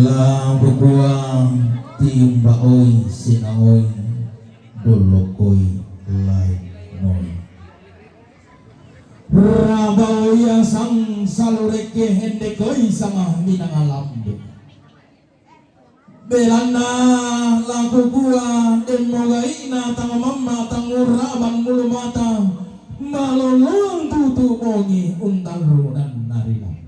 La bukua tiumba oi sina oi dolo koi lai noi. Raba oi asang salureke hende koi sama minang alambe. Belanna lakukua demmo gaina tang mamma tang urraban mulu mata malolong tutu bongi untalru dan nari lambe.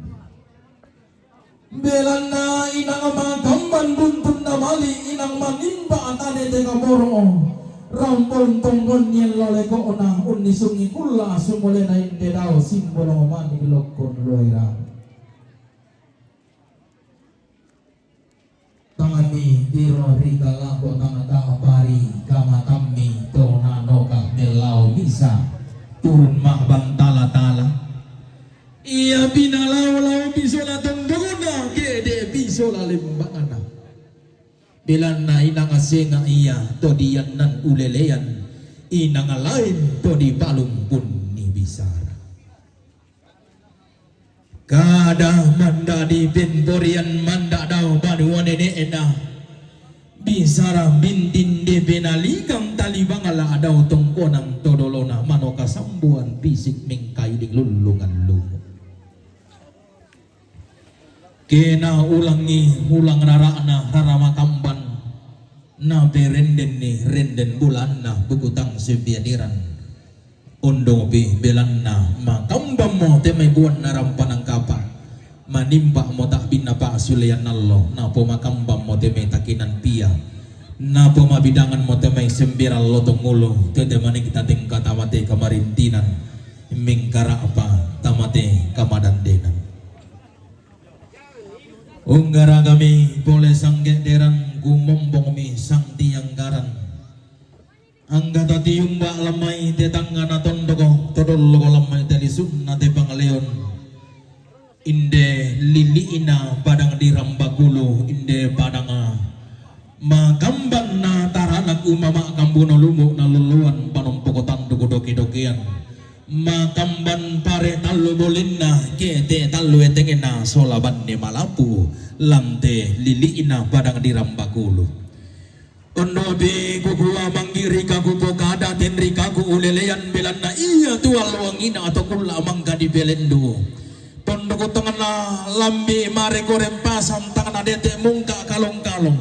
Belanna inang makamban buntunna mali inang manimba tane tega boro rampong tonggon niello lekokna unnisungi kulla sumulena inde dao simbolong mani lokkon loira. Tanganni tiro ri kalako tangka pari kamatammi to nanoka mellau bisa turun ma'bang tala-tala. Iya pinalao-lao bisola tondona kede bisola lembana. Belanna inang senga iya to diannan ulelean inang lain to dipalumpunni bisara. Kada mandadi penporian manda dao banua nene'na. Bisara bintin de penalikang talibang la dao tongkonang todolona manoka sambuan pisik mengkailing lullungan lumu. Kena ulangi ulang rara'na rara makamban. Naperendenni renden bulanna bukutang sembianiran. Ondopi belanna makambammo te mai buanna rampanang kapa. Manimpa'mo ta'binna pa'sulean allo napomakambammo te mai takinan pia. Napomabidanganmo te mai sembiran lotong ulu tete maniki tatengka tamate kamarintinan mengkara'pa tamate kamadandenan. Unggaragami pole sanggederan gumombongmi sang tianggaran. Angga tatiumba lamai te tangngana tondoko todolloko lamai te lisunna te pangaleon. Inde lili'ina padang di rambakulu inde padanga makambanna taranak umama kambuno lumu naluluan panompoko tanduku doki-dokian. Makamban pare tallu bolinna, kete tallu etengena sola banne malapu, lante lili'na padang di rambakulu. Ondopi kukua manggirika kupokada tenrikaku ulelean belanna iya tu alluangina atau kulla mangka dipelendu. Tondoko tengena lambi mare koreng pasang tangna dete mungka kalong-kalong.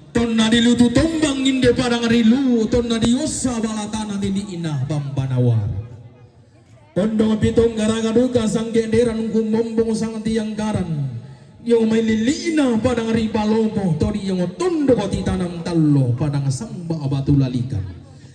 Tonna dilutu tombang inde padang rilu, tonna diossa balatana lili'na bambanawara. Ondong pitong garaga duka sanggenderan kumombong sang tianggaran. Yong mai lili'na padang ripalopo todi yong tondoko titanam tallo padang samba batu lalikan.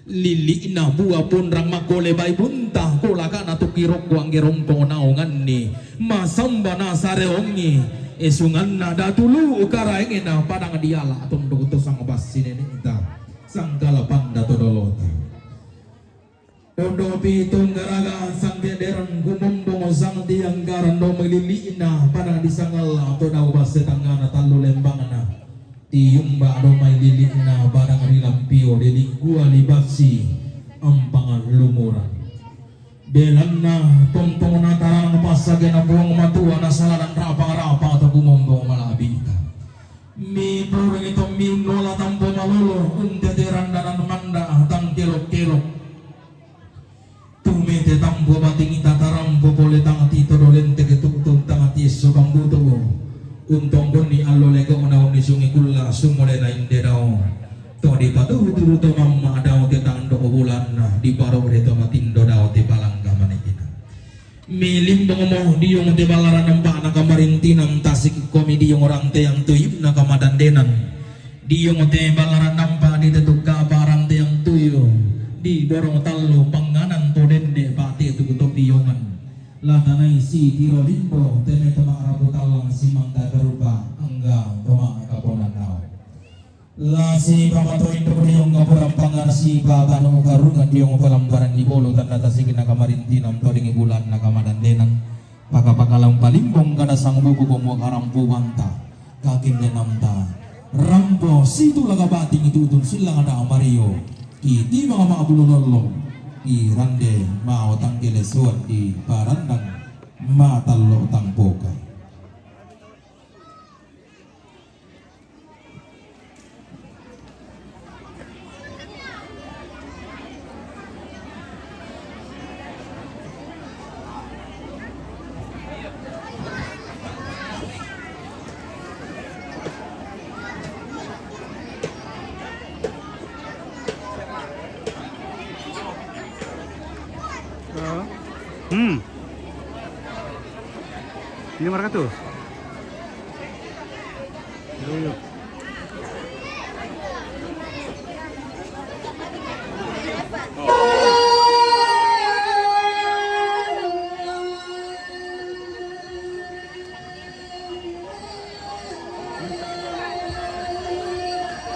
Lili'na bua ponrang makole bai bunta kolakana tukirokko anggerongko naonganni masamba nasareongi. Esunganna Datu Lu'u Karaengena padang diala tondok to sang bassi neneta sangkala panda to dolota. Ondo pitung garaga sangke dereng kumombong sang tiang garang do mai lili'na padang di sangalla to dau basse tangngana tallu lembangna. Tiumba do mai lili'na padang di lampio di linggua libassi ampang lumurang. Belanna pompongna tarang passagena Puang Matua nasaladan rapang-rapang to kumombong malabita. Mi puringi tommi unnola tampo malolo, untete randanan manda tang kelok-kelok. Tumete tampo batingita tarampo pole tangati todo lenteke tu'tun tangati esso kambutu'u. Untonggonni allo lego'na unnisungi kulla sumolena inde dao. To dipatuhu-tuhu to mamma dao te tando bulanna, diparore to matindo dao te palangga manekina. Milimbongmo diung te ballaran empa'na kamarintinang tasik komi diung ranteang tuyunna kamadandenan. Diung te ballaran nampa di tetukka paranteang tuyu di borong tallu panganan to dende pate tu to piongan. Latanai si tiro limbo teme toma rapu tallang simangka kerupa angga toma kaponan nao. Lasi pamatoin doko diong ngapura pangarasi patanu karungan diong palambaran di bolo tanda tasikina kamarintinang todingi bulan na kamadandenan. Paka-pakalang palimbong kada sang buku komo karampo banta. Kakin denamta. Rampo situ laga bating itu utun silang ada amario. Iti mama bulu lolong. Irande mau tangkele suat di parandang. Matallo tangpoka. Hmm. Lima ratus. Yo, yo.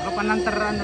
Kapan lantaran?